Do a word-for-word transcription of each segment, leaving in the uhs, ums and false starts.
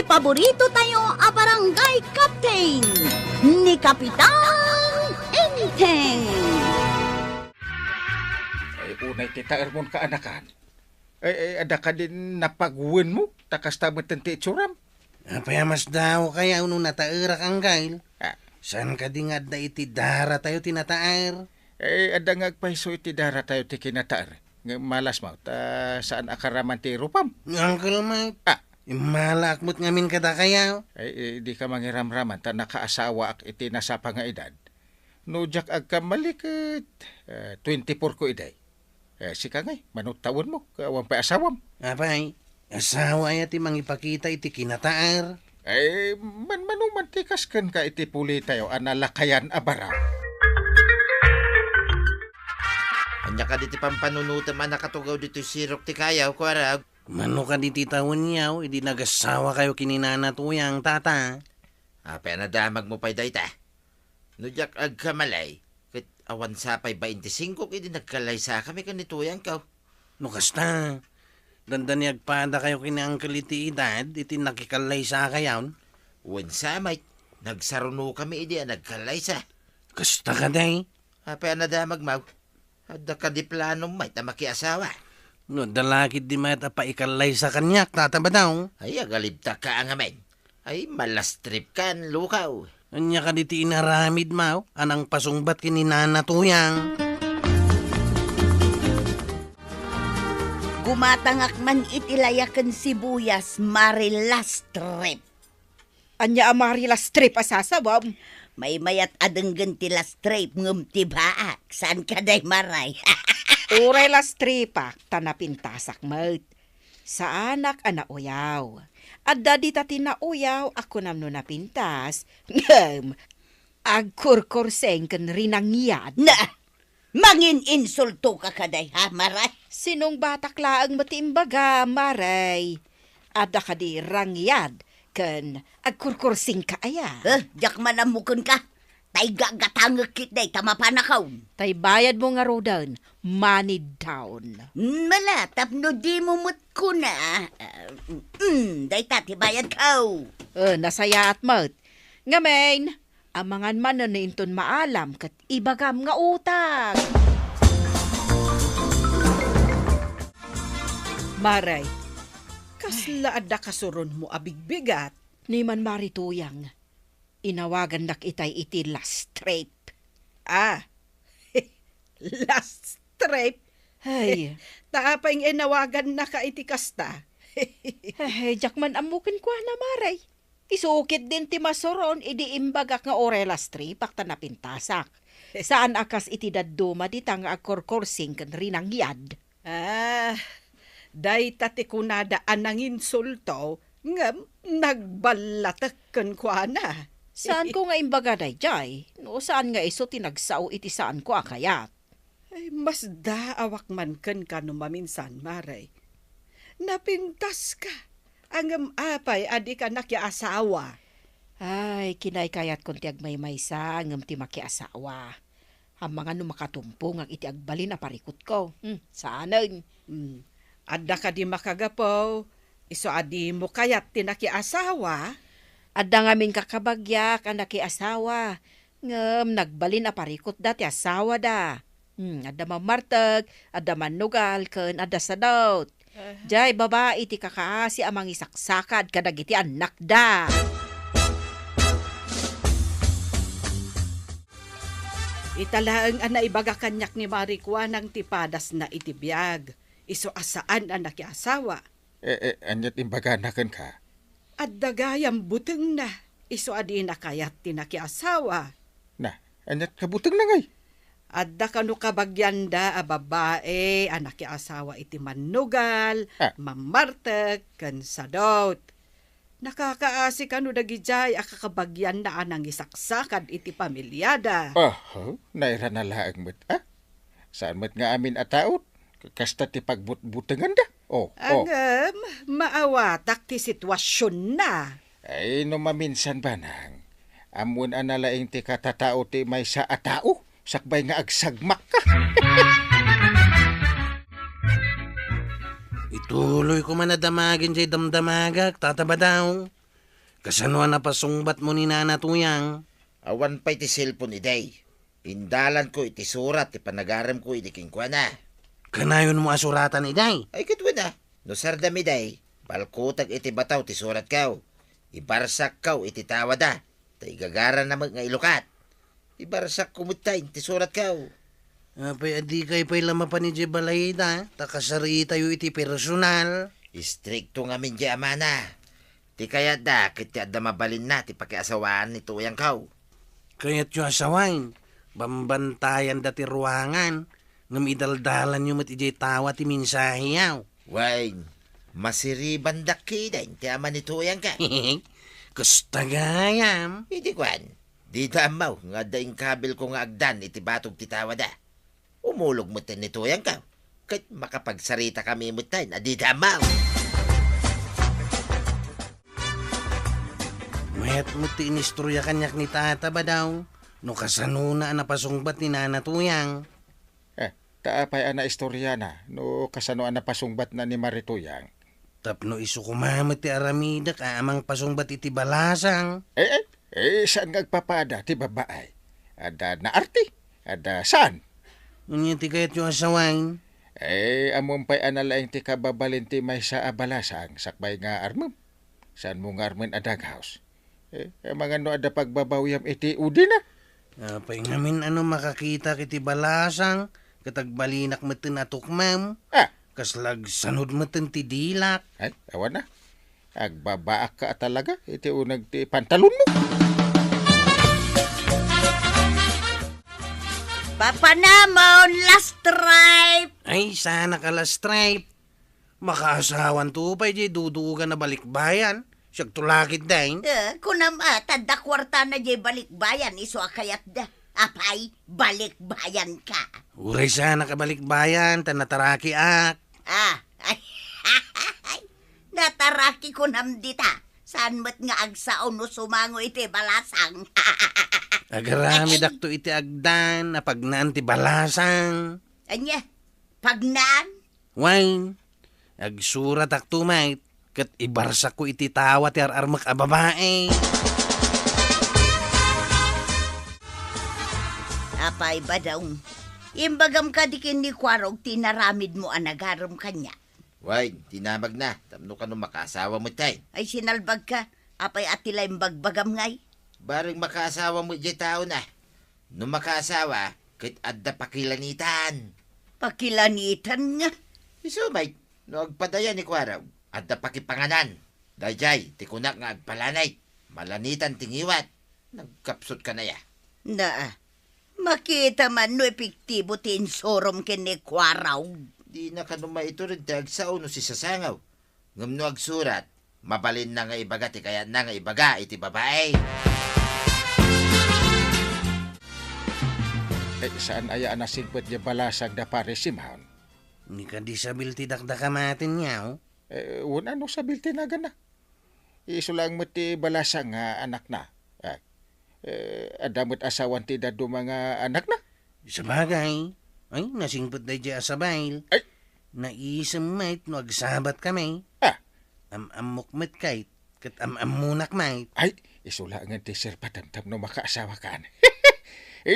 Paborito tayo a barangay captain, ni Kapitan Enteng. Ay, unay ti taermon, kaanakan. Ay, ay, adda kadin napagwenmo, ta kasta met ti itsuram. Apay a mas daaw kaya no nataerak, Angkel? Ah. Saan kadi nga adda iti dara tayo ti nataer? Eh, adda nga agpayso iti dara tayo ti kinataer. Nga malas mo, ta saan a karaman ti rupam? Uncle Mike, ah, immalaak met ngamin kadakayo. Ay, eh, di ka mangiramraman, ta nakaasawaak iti nasapa nga edad. No diak agkamali ket, eh, twenty-four ko iday. Eh, sika ngay, mano tawenmo, ket awan pay asawam? Apay, asawa aya ti mangipakita iti kinataer? Eh, man-, mano man ti kas kenka iti puli tayo a nalakayan a baraw? Ania kadi ti pampanunotem a nakatugaw ditoy sirok ti kayaw, kuarag? Mano kadi ti tawenyo idi nagasawa kayo ken ni Nana Tuyang, Tata? Apay a nadamagmo pay dayta? No diak agkamali, ket awan sa pay baintisingko idi nagkallaysakami ken ni Tuyangko. No kasta, dandani agpada kayo ken ni Uncle iti edad iti nakikallaysakayon? Wen sa met, nagsarunokami idi a nagkallaysa. Kasta kadi? Apay a nadamagmo? Adda kadi planom met a makiasawa? No adda la ketdi met a paikallaysa kaniak, Tata Badong. Ay, agalibtak ka ngamin. Ay, ma-last trip kan, lukaw. Ania kadi ti inaramidmo a nangpasungbat ken ni Nana Tuyang? Gumatangak man iti layaken sibuyas, Mare, last trip. Ania a Mare, last trip a sasawam? Maymayat a denggen ti last trip ngem ti baak. Saan kadi, Mare? Uray last tripak, ta napintasak met. Saanak a nauyaw. Adda dita ti nauyaw a kunam no napintas, ngem agkurkurseng ken rinangyad. Na! Mangin-insultoka kadi, ha, Mare? Sinungbatak laeng met ti imbaga, Mare. Adda kadi rangyad ken agkurkursingka aya? Eh, diak man ammo kenka. Tay gagatangek ketdi ta mapanakon. Tay bayadmo ngaruden, money down. Mm, mala, tapno dimo met kuna. Ah, mm, dayta ti bayadko. Eh, nasayaat met. Ngamin, amangan manen no inton maalam ket ibagam nga utang. Mare, kasla adda kasuronmo a bigbigat? Ni man Mare Tuyang, inawagannak itay iti last trip. Ah, last trip? Ay. Ta apay nga inawagannaka iti kasta? Ay, diak man ammo kenkuana, Mare. Isu ketdin ti masuron idi imbagak nga uray last tripak ta napintasak. Saan a kas iti dadduma dita nga agkurkursing ken rinangyad. Ah, dayta ti kunada a nanginsulto ngem nagballatek kenkuana. Saanko nga imbaga daydiay, no saan nga isu ti nagsao iti saanko a kayat. Ay, mas daawak man kenka no maminsan, Mare. Napintaska, ngem apay a dika nakiasawa? Ay, kinaykayatkon ti agmaymaysa ngem ti makiasawa. Amangan no makatumpongak iti agbalin a parikutko. Hmm, saanen. Hmm. Adda kadi makagapu, isu a dimo kayat ti nakiasawa? Adda ngamin kakabagiak a nakiasawa. Ngem nagbalin a parikutda ti asawada. Hmm, adda Mammartek, adda Mannugal, ken adda Sadot. Aha. Jay babai ti kakaasi a mangisaksakad kadagiti annakda. Ita laeng a naibaga kaniak ni Mare Kuanang ti padasna iti biag, isu a saan a nakiasawa. Eh, eh, aniat imbagana kenka? Adda gayam butengna, isu a dina kayat ti nakiasawa. Na, aniat kabutengna ngay? Adda kano kabagianda a babai a nakiasawa iti Mannugal, ah, Mammartek, ken Sadot. Nakakaasi kano dagidiay a kakabagianna a nangisaksakad iti pamiliada. Aha, nairana laeng met, ah? Saan met nga amin a tao? Kasta ti pagbutbutenganda? Oh, oh. Ngem, maawatak ti situasionna. Ay, no maminsan, Banang, ammoen a nalaing ti katatao ti maysa a tao, sakbay nga agsagmakka. Ituloy ko man a damagen jay damdamagak, Tata Badong. Kasano a napasungbatmo ni Nana Tuyang? Awan pay ti cellphone idi. Indalanko iti surat ti panagaremko idi kenkuana. Kanayonmo a suratan idi? Ay, ket wen a. No sardam idi, balkutek iti bataw ti suratko. Ibarsakko iti tawada. Ta igagaranna met nga ilukat. Ibarsakko met tay ti suratko. Apay a dikay pay la mapan idiay balay da, ta kasaritayo iti personal. Istrikto ngamin diay amana. Ti kayatda ket ti adda mabalinna ti pakiasawaan ni Tuyangko. Kayatyo a sawen, bambantayanda ti ruangan, ngem idaldalanyo met idiay tawa ti mensaheyo. Wen, masiribandak kiden ti ama ni Tuyangko. Kasta gayam. Idi kuan, dida ammo nga adda inkabilko nga agdan iti batog ti tawada. Umulog metten ni Tuyangko, ket makapagsaritakami metten a dida ammo. Mayat met ti inistorya kaniak ni Tata Badaw, no kasanona a napasungbat ni Nana Tuyang. Eh, ta apay a naistoriana no kasano a napasungbatna ni Mari Tuyang? Tapno isu koma met ti aramidek a amang pasungbat iti balasang. Eh, eh, eh, saan nga agpapada ti babae? Adda naarti? Adda saan? Ania ti kayatyo a sawen? Eh, ammom pay a nalaing ti kababalin ti maysa a balasang sakbay nga armem. Saanmo nga armen a daghaus? Eh, amangan no adda pagbabawiam iti udina? Apay ngamin a no makakitak iti balasang, ket agbalinak metten a tukmem? Ah. Kasla agsanud metten ti dilak. Ay, awan na. Agbabaak ka talaga iti uneg ti pantalonmo. Papanamon, last stripe! Ay, saanak a last stripe. Makaasawanto pay diay dudugan a balikbayan. Siak to lakit, deng. Eh, kunam a, ta adda kuartana diay balikbayan, isu a kayatda. Apay, balikbayan ka. Uray saanak a balikbayan, ta natarakiak. Ah, ay, nataraki kunam dita. Saan met nga agsao no sumango iti balasang? Agaramidakto iti agdan a pagnaan ti balasang. Ania? Pagnaan? Wen, agsuratakto met, ket ibarsakko iti tawa ti ar-armek a babae. Apay, Badong, imbagam kadi ken ni Kuarog ti inaramidmo a nagarem kaniak? Wen, dinamagna, tapno kano makaasawa met tay. Ay, sinalbagka, apay a ti la imbagbagam ngay? Bareng makaasawa met diay taona. No makaasawa, ket adda pakilanitan. Pakilanitan nga? Isu met, no agpadaya ni Kuarog, adda pakipanganan. Daydiay ti kunak nga agpalanit. Malanitan ti ngiwat. Nagkapsut ka na ya. Naa, makita man no epektibo ti insurom ken ni Kuarog. Dina kano maitured ti agsao no sisasangaw. Ngem no agsurat, mabalinna nga ibaga ti kayatna nga ibaga iti babae. Eh, saan aya a nasingpet diay balasang da Pare Simon? Ni kadi sabil ti dakdakamaten, yaw? Eh, wen a no sabil ti naganna. Isu laeng met ti balasang nga anakna. Ah, eh, adda met asawan ti dadduma nga anakna? Sabagay. Ay, nasingpet daydiay a sabil. Ay! Naisem met no agsabat kami. Ah! Am-ammok met kayt, ket am-ammonak met. Ay, isu laengen ti sirpatem tapno makaasawakan.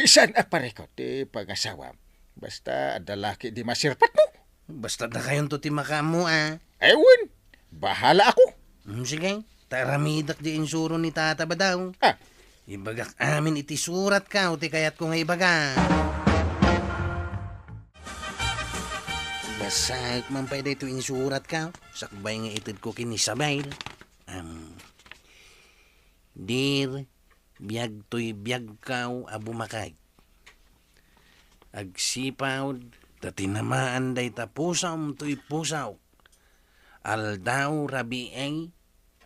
Saan a parikut ti pangasawam. Basta adda laki di masirpatmo. Basta dakayonto ti makaammo, a. Ay, wen, bahala ako. Hmm, sige, ta aramidek di insuro ni Tata Badaw. Ah. Ibagak amin iti suratko ti kayatko nga ibaga. Basaek man pay daytoy insuratko, sakbay nga itedko ken ni Isabel. Am, Dear, biag toy biagko a bumakay. Agsipud ta tinamaan dayta pusom toy pusok. Aldaw rabii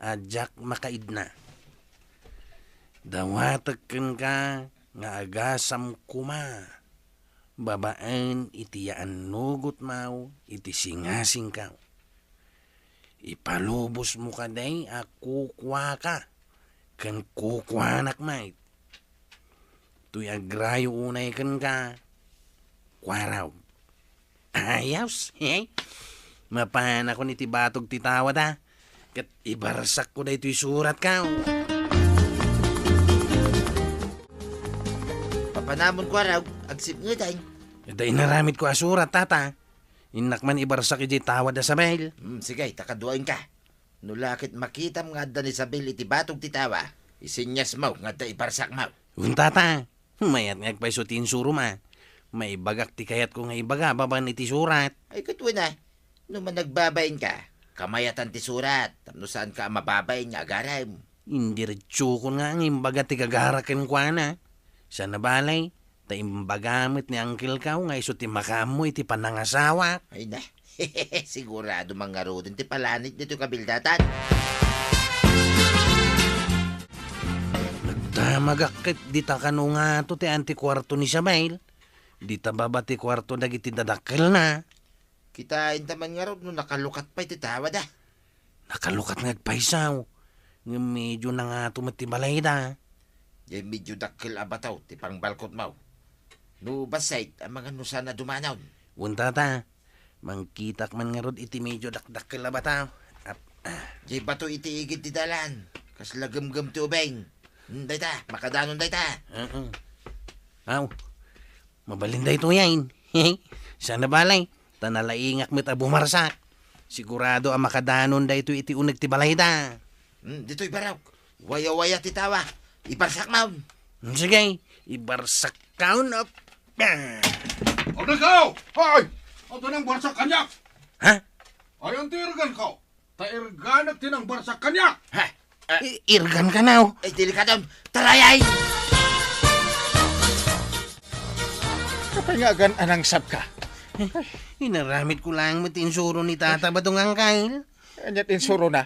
a diak makaidna. Dawatek kenka nga agasam koma babaen iti yaannugotmo iti singasingko. Ipalubosmo kadi a kukuaka ken kukuanak met. Toy agrayo unay kenka, Kuarog. Ayos, eh? Mapanakon iti batog ti tawada. ket ibarsakko daytoy suratko. Papanamon, Kuarog, agsipngetan. Ita inaramidko a surat, Tata. Innak man ibarsak idiay tawa da Isabel. Hmm, sige, ta kaduaenka. No la ket makitam nga adda ni Isabel iti batog ti tawa, isenyasmo nga adda ibarsakmo. Wen, Tata. Mayat nga agpayso ti insurom a. Maibagak ti kayatko nga ibaga babaen iti surat. Ay, ket wen a, no managbabainka, kamayatan ti surat tapno saanka a mababain nga agarem. Indiretsokon nga nga imbaga ti gagara kenkuana. Saan a bale, ta imbaga met ni angkelko nga isu ti makaammo iti panangasawak. Ay na, sigurado man ngaruden ti palanit ditoy kabildatan. Nagdamagak ket dita kano ngato ti antikuarto ni Isabel. Dita baba ti kuarto dagiti dadakkelna. Kitaenta man ngarud no nakalukat pay ti tawada. Nakalukat nga agpayso, ngem medio nangato met ti balayda. Diay medio dakkel a bato ti pangbalkotmo. No bassit, amangan no saan a dumanaw. Wen, Tata, mangkitak man ngarud iti medio dakdakkel a bato. Ap-, ah. Diay bato iti igid ti dalan, kasla gemgem ti ubing. Hmm, dayta, makadanon dayta. Oo. Aw, mabalin daytoyen. Saan a bale, ta nalaingak met a bumarsak. Sigurado a makadanon daytoy iti uneg ti balayda. Hmm, ditoy barok. Waya-waya ti tawa. Ibarsakmon. Hmm, sige, ibarsakon. Op. Adda ikaw! Ay! Adda nangbarsak kaniak! Ha? Ay, anti irganko. Ta irganak ti nangbarsak kaniak! Ha? Ah. I-, irgan kano? Ay, delikadon. Tarayay! Apay nga agan-anangsabka? Inaramidko laeng met ti insuro ni Tata Badong, Angkel. Ania ti insurona?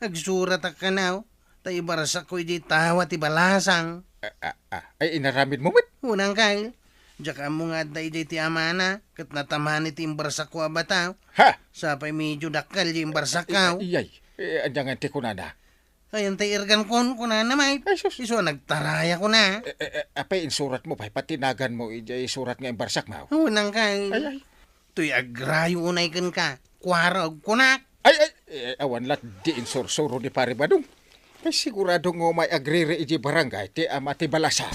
Agsuratak kano, ta ibarsakko idiay tawa ti balasang. Ah, ah, ah. Ay, inaramidmo met? Wen, Angkel. Diak ammo nga adda idiay ti amana, ket natamaan iti imbarsakko a bato. Ha? Sa pay medio dakkel ti imbarsakko. Ay, ay, ay. Eh, ania ngan ti kunana? Ay, anti irgankon, kunana met. Ay, sus. Isu a nagtaraya, kuna. Eh, eh, eh, apay insuratmo pay, pati naganmo idiay surat nga imbarsakmo? Wen, Angkel. Ay, ay. Toy agrayo unay kenka, Kuarog, kunak. Ay, ay, eh, awan latdi insursuro ni Pare Badong. Ay, sigurado nga umay agriri idiay barangay ti ama ti balasang.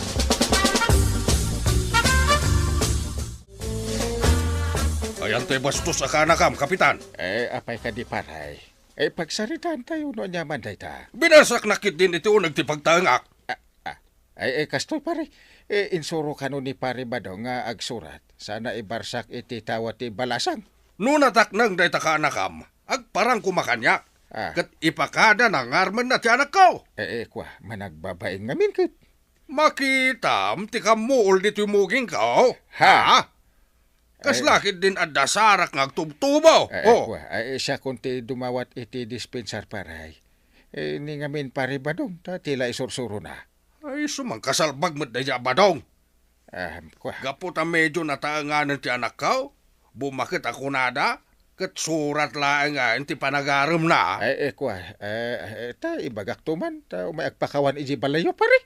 Ayan ti bastos a kaanakam, Kapitan. Eh, apay kadi, pare? Eh, pagsaritaentayo no aniaman dayta. Binarsaknak ketdin iti uneg ti pagtaengak. Ah, ah. Ay, ay, kastoy, pare. Eh, insuro kano ni Pare Badong nga agsurat, sana ibarsak iti tawa ti balasang. No natakneng dayta kaanakam, agparang koma kaniak, ah, ket ipakadana nga armenna ti anakko. Eh, eh, kua, managbabain ngamin ket. Makitam ti kammuol ditoy mugingko? Ha? Ha? Kasla ketdin adda sarak nga agtubtubo. Eh, eh, oh. Kua, ay, siakon ti dumawat iti dispensar, pare. Eh, ni ngamin, Pare Badong, ta ti la isursurona. Ay, isu man kasalbag met daydiay a Badong. Ah, kua. Gapu ta medio nataenganen ti anakko, bumaket a kunada, ket surat laeng nga ti panagaremna. Ay, eh, kua, eh, eh, ta ibagakto man, ta umay agpakawan idiay balayyo, pare.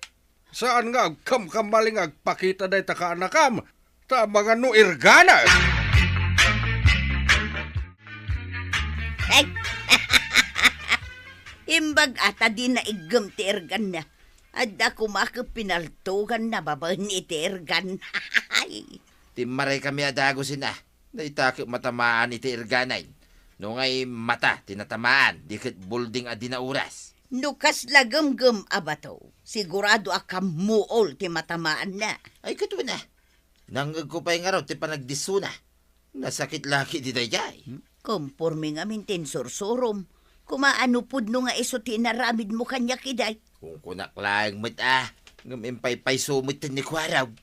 Saan nga agkamkamali nga agpakita dayta kaanakam, ta amangan no irgana. Ay! Imbag-a ta dina iggem ti irganna. Adda koma ket pinaltoganna babaen iti irgan. Ay! Timmaray kami a dagusen a. Dayta ket matamaan iti irganen. No ngay mata ti natamaan, di ket bulding a di nauras. No kasla gemgem a bato, sigurado a kammuol ti matamaanna. Ay, ket wen a. Nangngegko pay ngarud ti panagdissona. Nasakit la ketdi daydiay. Hmm? Komporme ngamin ti insursurom. Koma, ano pudno nga isu ti inaramidmo kaniak idiay? Kunkunak laeng met a, ngem impaypayso met ni Kuarog.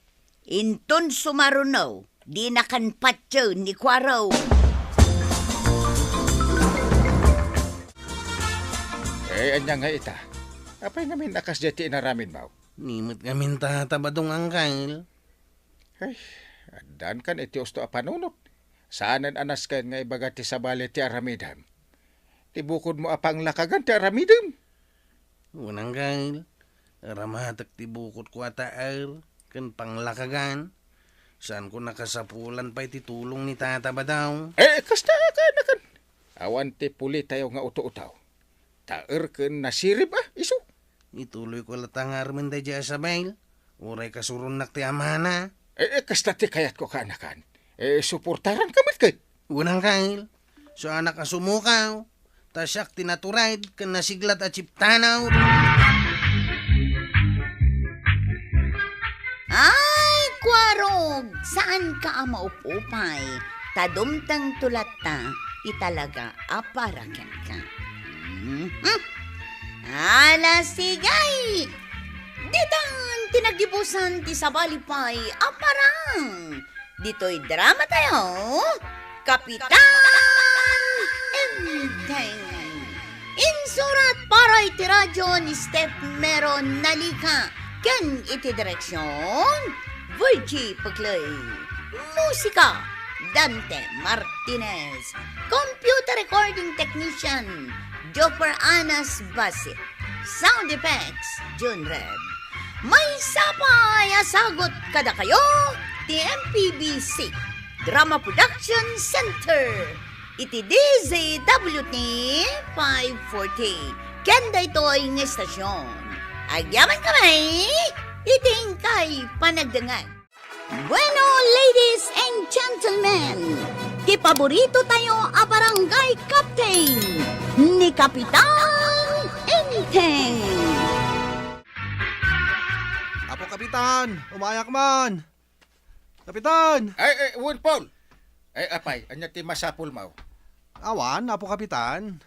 Inton sumaruno, dinakan patien ni Kuarog. Eh, ania nga ita? Apay ngamin a kasdiay ti inaramidmo? Ni met ngamin, Tata Badong, Angkel. Ay, addankan iti usto a panunot. Saanen a nasken nga ibaga ti sabali ti aramidem. Ti bukodmo a panglakagan ti aramidem. Wen, Angkel, aramatek ti bukodko a taer ken panglakagan. Saanko nakasapulan pay ti tulong ni Tata Badong. Eh, kasta, kaanakan. Awan ti pulitayo nga uto-uto. Taer ken nasirib a, isu. Ituloyko latta nga armen daydiay a sabel. Uray kasuronnak ti amana. Eh, eh, kasta ti kayatko, kaanakan. Eh, suportaranka met ket. Unang kail, suanak a sumukaw, ta siak ti natured ken nasiglat a chiptanaw. Ay, Kuarog, saanka a maupupay, ta dumtengto latta ti talaga a para kenka. Mhm. Ala, sige! Ditan ti naggibusan ti sabali pay a parang. Ditoy drama tayo, Kapitan Enteng. Insurat para iti radyo ni Steph Meron Nalica ken iti direksyon, Virgie Peclay. Musika, Dante Martinez. Computer recording technician, Jopper Anas Basit. Sound effects, June Red. Maysa pay a sagut kadakayo ti M P B C Drama Production Center iti D Z W T five forty. Ken daytoy nga istasyon, agyamankami iti inkay panagdengngeg. Bueno, ladies and gentlemen, ti paborito tayo a barangay captain, ni Kapitan Enteng. Apo Kapitan, umayak man. Kapitan! Ay, ay, wen, Paul! Ay, apay, ania ti masapulmo? Awan, Apo Kapitan.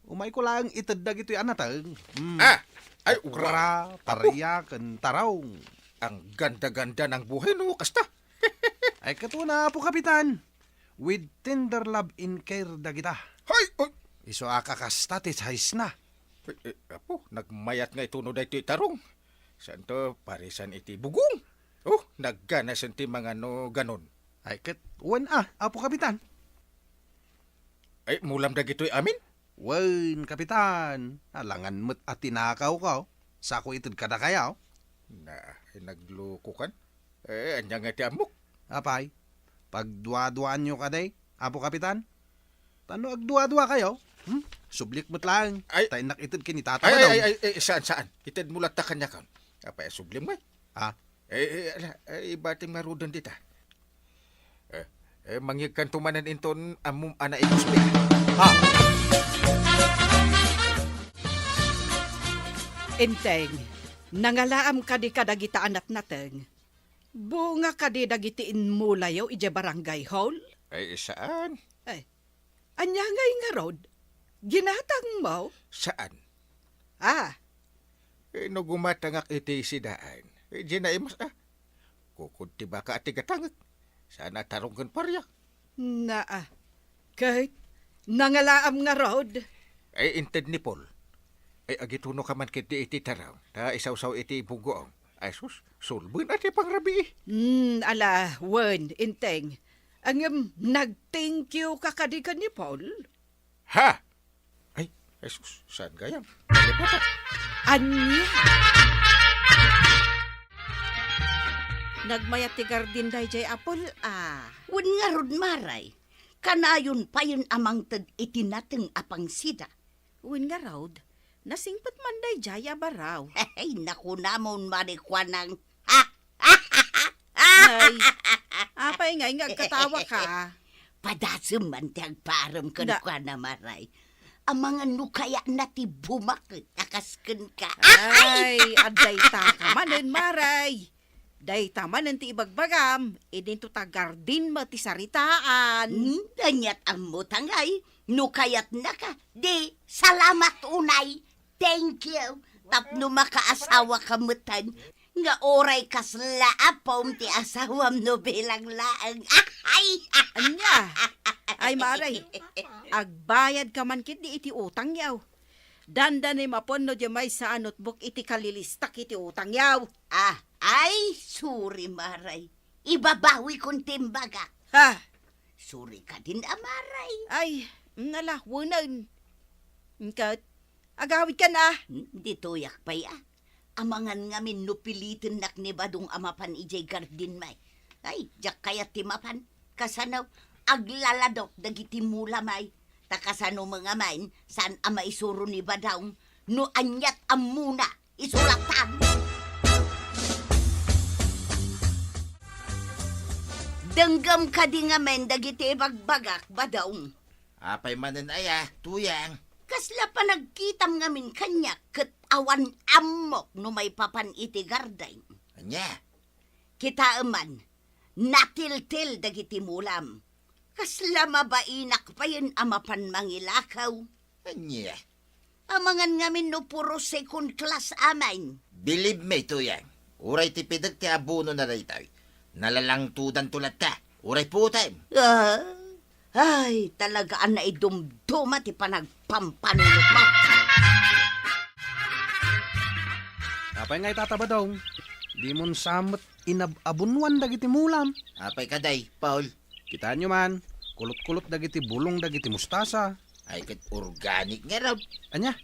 Umayko laeng ited dagitoy a nateng. Hmm. Ah! Ay, okra, okra, paria, ken tarong. Ang ganda-ganda ng buhay, no? Kasta. Ay, ket una, Apo Kapitan. With tender love and care dagita. Hay! Oy! Isu a kakasta ti size na. Eh, eh, apo, nagmayat nga ituno daytoy tarong. Santo, parisan iti bugong. Oh, nagganasen ti mangano ganon. Ay, ket wen a, Apo Kapitan. Ay, mulam dagitoy amin? Wen, Kapitan. Alangan met a tinakawko. Sako ited kadakayo. Na, ay, naglukokan. Eh, ania nga ti ammok? Apay, pagduaduaanyo kadi, Apo Kapitan? Tano agduaduakayo? Hmm? Sublik met laeng. Ay. Ta innak ited ken ni Tata Ay, ay, Badong. Ay, ay, ay, saan, saan? Itedmo latta kaniak. Apay, sublim ngay? Ah? Eh, eh, ala, eh, ibatim ngaruden dita. Eh, eh, mangyegkanto manen inton ammom a naikuspi. Ha? Enteng, nangalaam kadi kadagita a natnateng? Bunga kadi dagiti inmulayo idiay barangay hall? Ay, saan? Ay, ania ngay ngarud? Ginatangmo? Saan? Ah. Eh, no gumatangak iti sidaan, eh, di naimas, ah. Kukod ti baka a ti gatangek. Saan a tarong ken paria? Naa. Ket nangalaam ngarud? Ay, inted ni Paul. Ay, agitunoka man ketdi iti tarong, ta isawsaw iti buggoam. Ay, sus, sulben a ti pangrabii. Hmm, ala, wen, Enteng. Ngem, nag-thank you ka kadi ken ni Paul? Ha? Ay, Jesus, saan gayam? Nalipatan. Ania? Nagmayat ti gardin daydiay a Paul, a. Wen ngarud, Maray, kanayon payen a mangted iti nateng a pangsida. Wen ngarud, nasingpet man daydiay a baraw. Ay, nakunamon, Maray, kuanang. Ay, apay ngay nga agkatawaka? Padasem man ti agpaarem kenkuana, Maray. Amangan no kayatna ti bumaket a kas kenka. Ay, adda dayta ka manen, Maray. Dayta manen ti ibagbagam, idinto ta gardin met ti saritaan. Hmm, aniat ammo ta ngay, no kayatnaka, di salamat unay. Thank you. Tapno makaasawa ka metten, nga uray kasla a pom ti asawam no bilang laeng. Ay! Ania? Ay, Maray, agbayad ka man ketdi iti utang yaw. Dandanem a pon no diay maysa a notebook iti kalilistak iti utang yaw. Ah, ay, sorry, Maray. Ibabawikon ti imbagak. Ha? Sorry kadin a, Maray. Ay, ngala, wenen. Ket, agawidkan a. Hmm, ditoyak pay a. Amangan ngamin no pilitennak ni Badong a mapan idiay gardin may. Ay, diak kayat ti mapan. Kasano, aglaladok dagiti mula may. Ta kasano met ngamin, saan a maisuro ni Badong no aniat ammona, isuratan. Denggem kadi ngamin dagiti ibagbagak, Badong. Apay manen aya, Tuyang? Kasla panagkitam ngamin kaniak ket awan ammok no maipapan iti garden. Ania? Kitaem man, natiltil dagiti mulam. Kasla mabainak payen a mapan mangilakaw. Ania? Amangan ngamin no puro second class amin. Believe me, Tuyang. Uray ti pidek ti abunona daytoy, nalangtudanto latta. Uray putem. Ah, ay, talaga a naidumduma ti panagpampanunotmo. Apay ngay, Tata Badong? Dimon sa met inab-abunwan dagiti mulam. Apay kadi, Paul? Kitaenyo man, kulot-kulot dagiti bulong dagiti mustasa. Ay, ket organic ngarud. Ania?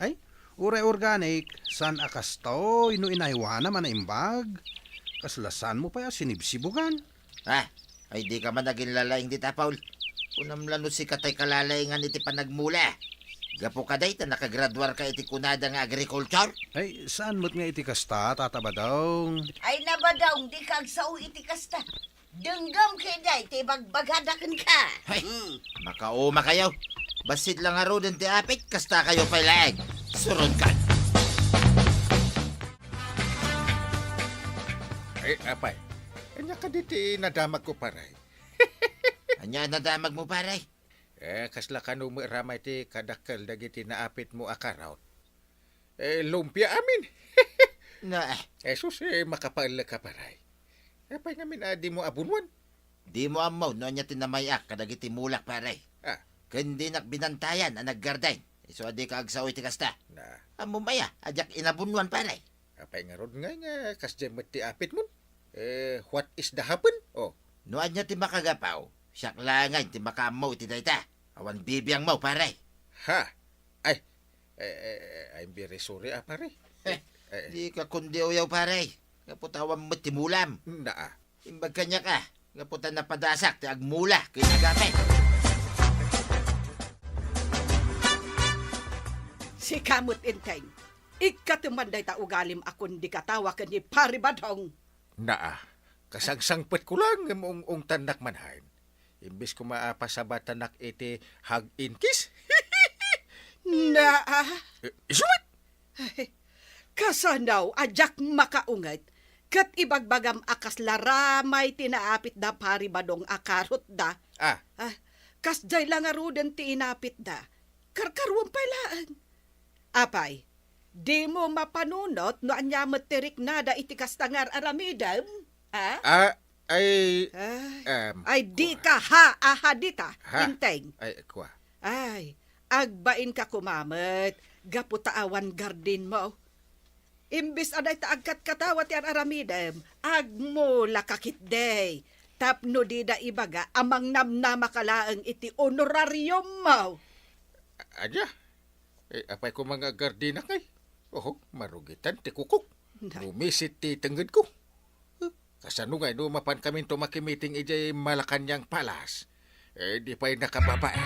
Ay, uray organic, saan a kastoy no inaywanam a naimbag? Kasla saanmo pay a sinibsibugan. Ha? Ay, dika man aginlalaing dita, Paul. Kunam la no sika tay kalalaingan iti panagmula. Gapu kadi ta nakagraduarka iti kunada nga agriculture? Ay, saan met nga iti kasta, Tata Badong? Ay, na, Badong, dika agsao iti kasta. Denggem ketdi ti ibagbagada kenka. Hay, hmm, makaumakayo. Bassit la ngaruden ti apit, kastakayo pay laeng. Surodkan. Ay, apay, ania kadi ti nadamagko, pare? Ania a nadamagmo, pare? Eh, kasla kano met ramay ti kadakkel dagiti naapitmo a karot? Eh, lumpia amin. Na, eh. Jesus, eh, makapaellek ka, pare. Apay ngamin a dimo abunwan? Dimo ammo no ania ti namay-ak kadagiti mulak, pare. Ah. Ken dinak binantayan a naggarden. Isu a dika agsao iti kasta. Na. Ammom aya a diak inabunwan, pare? Apay ngarud ngay nga kasdiay met ti apitmon? Eh, what is the happen? Oh. No ania ti makagapu, siak laeng ti makaammo iti dayta. Awan bibiangmo, pare. Ha? Ay, eh, eh, eh, I'm very sorry, ah, pare. Eh, eh, dika kundi uyaw, pare. Gapu ta awan met ti mulam. Naa. Imbag kaniak a, gapu ta napadasak ti agmula ken agapit. Sika met, Enteng, ikkatem man dayta ugalim a kundi katawa ken ni Pari Badong. Naa, kasangsangpetko laeng ngem ung-ungtannak man hain. Imbes koma a pasabatanak iti hug and kiss. Naa. Eh, isu met! Ay, kasano a diak makaunget ket ibagbagam a kasla ramay ti naapit da Pari Badong a karotda? Ah. Ah, kasdiay la ngaruden ti inapitda. Karkaruam pay laeng. Apay, dimo mapanunot no ania met ti riknada iti kasta nga ar-aramidem? Ah? Ah, Ay, ay, em, ay, dika ha, aha dita, ha? Enteng. Ay, kua. Ay, agbainka koma met, gapu ta awan gardenmo. Imbes a dayta agkatkatawa ti ar-aramidem, agmulaka ketdi. Tapno dida ibaga a mangnamnamaka laeng iti honorariummo. Ania? Eh, apay koma nga agardinak ngay? Oho, marugitan ti kukok. Na. Rumisit ti tengngedko. Eh, kasano ngay no mapankaminto makimiting idiay Malacañang Palace? Eh, di pay nakababae.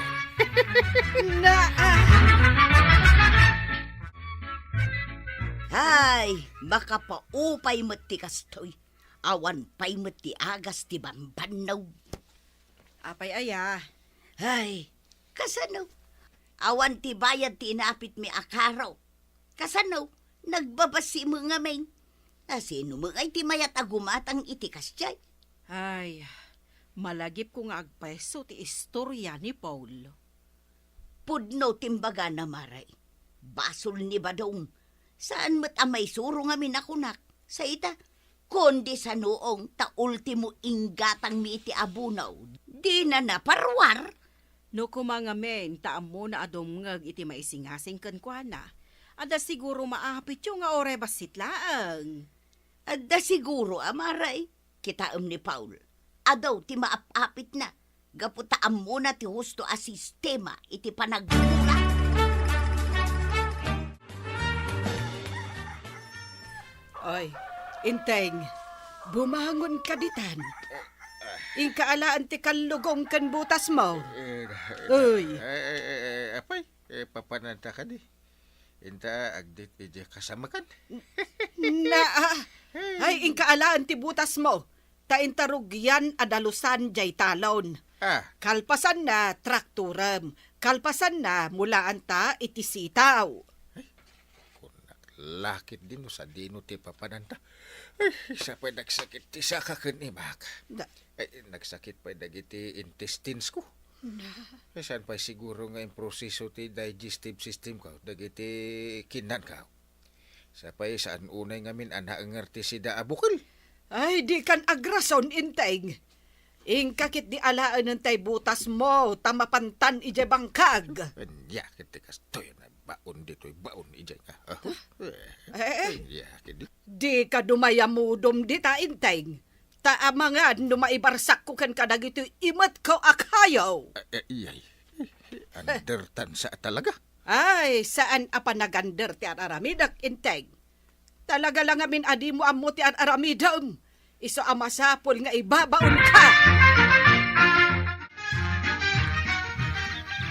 Naa! Hay, makapaupay met ti kastoy. Awan pay met ti agas ti bambannog. Apay aya? Hay, kasano? Awan ti bayad ti inapitmi a karo. Kasano? Nagbabassim ngamin. Asino met ngay ti mayat a gumatang iti kasdiay? Ay, malagipko nga agpayso ti istoria ni Paul. Pudno ti imbagana, Mare. Basol ni Badong. Saan met a maisuro ngamin a kunak. Sa ita, kundi sanoong ta ultimo inggatangmi iti abunaw. Dina naparuar. No koma ngamin ta ammona a dumngeg iti maisingasing kenkuana, adda siguro maapityo nga uray bassit laeng. Adda siguro a, Mare. Kitaem ni Paul, adu ti maap-apitna gapu ta ammona ti husto a sistema iti panagmula. Oy, Enteng, bumangon ka ditan. Inka alaen ti kallugong ken butasmo. Eh, Uy. Eh, eh, eh, eh, apay, eh, papananta kadi. Inta, agdit iti kasamakan. Na, ah, ay, inka alaen ti butasmo. Ta inta rugian a dalusan jay talon. Ah. Kalpasanna, traktorem. Kalpasanna, mulaanta iti sitaw. Ay, kunak lakit dino sadino ti papananta. Ay, sa pay nagsakit ti saka ken imak. Da- Ay, nagsakit pay dagiti intestines ko. Na. Ay, saan pay siguro nga improseso ti digestive system ko, dagiti kinnanko. Sa pay saan unay ngamin a naenger ti sida a bukel. Ay, di kan agrason, Inteng. Inka ket di alaenen tay butasmo, ta mapantan idiay bangkag. Ania ket ti kastoy a baon ditoy baon idiay nga. Ah, Eh, eh. Ania ket di. Di ka dumayamudom dita, Inteng. Ta amangan no maibarsakko ken kadagitoy imetko a kayo. Eh, eh, iyay. Undertan sa talaga. Ay, saan a panagander ti ar-aramidek, Inteng. Talaga la ngamin a dimo ammo ti ar-aramidem. Isu a masapul nga ibabaonka.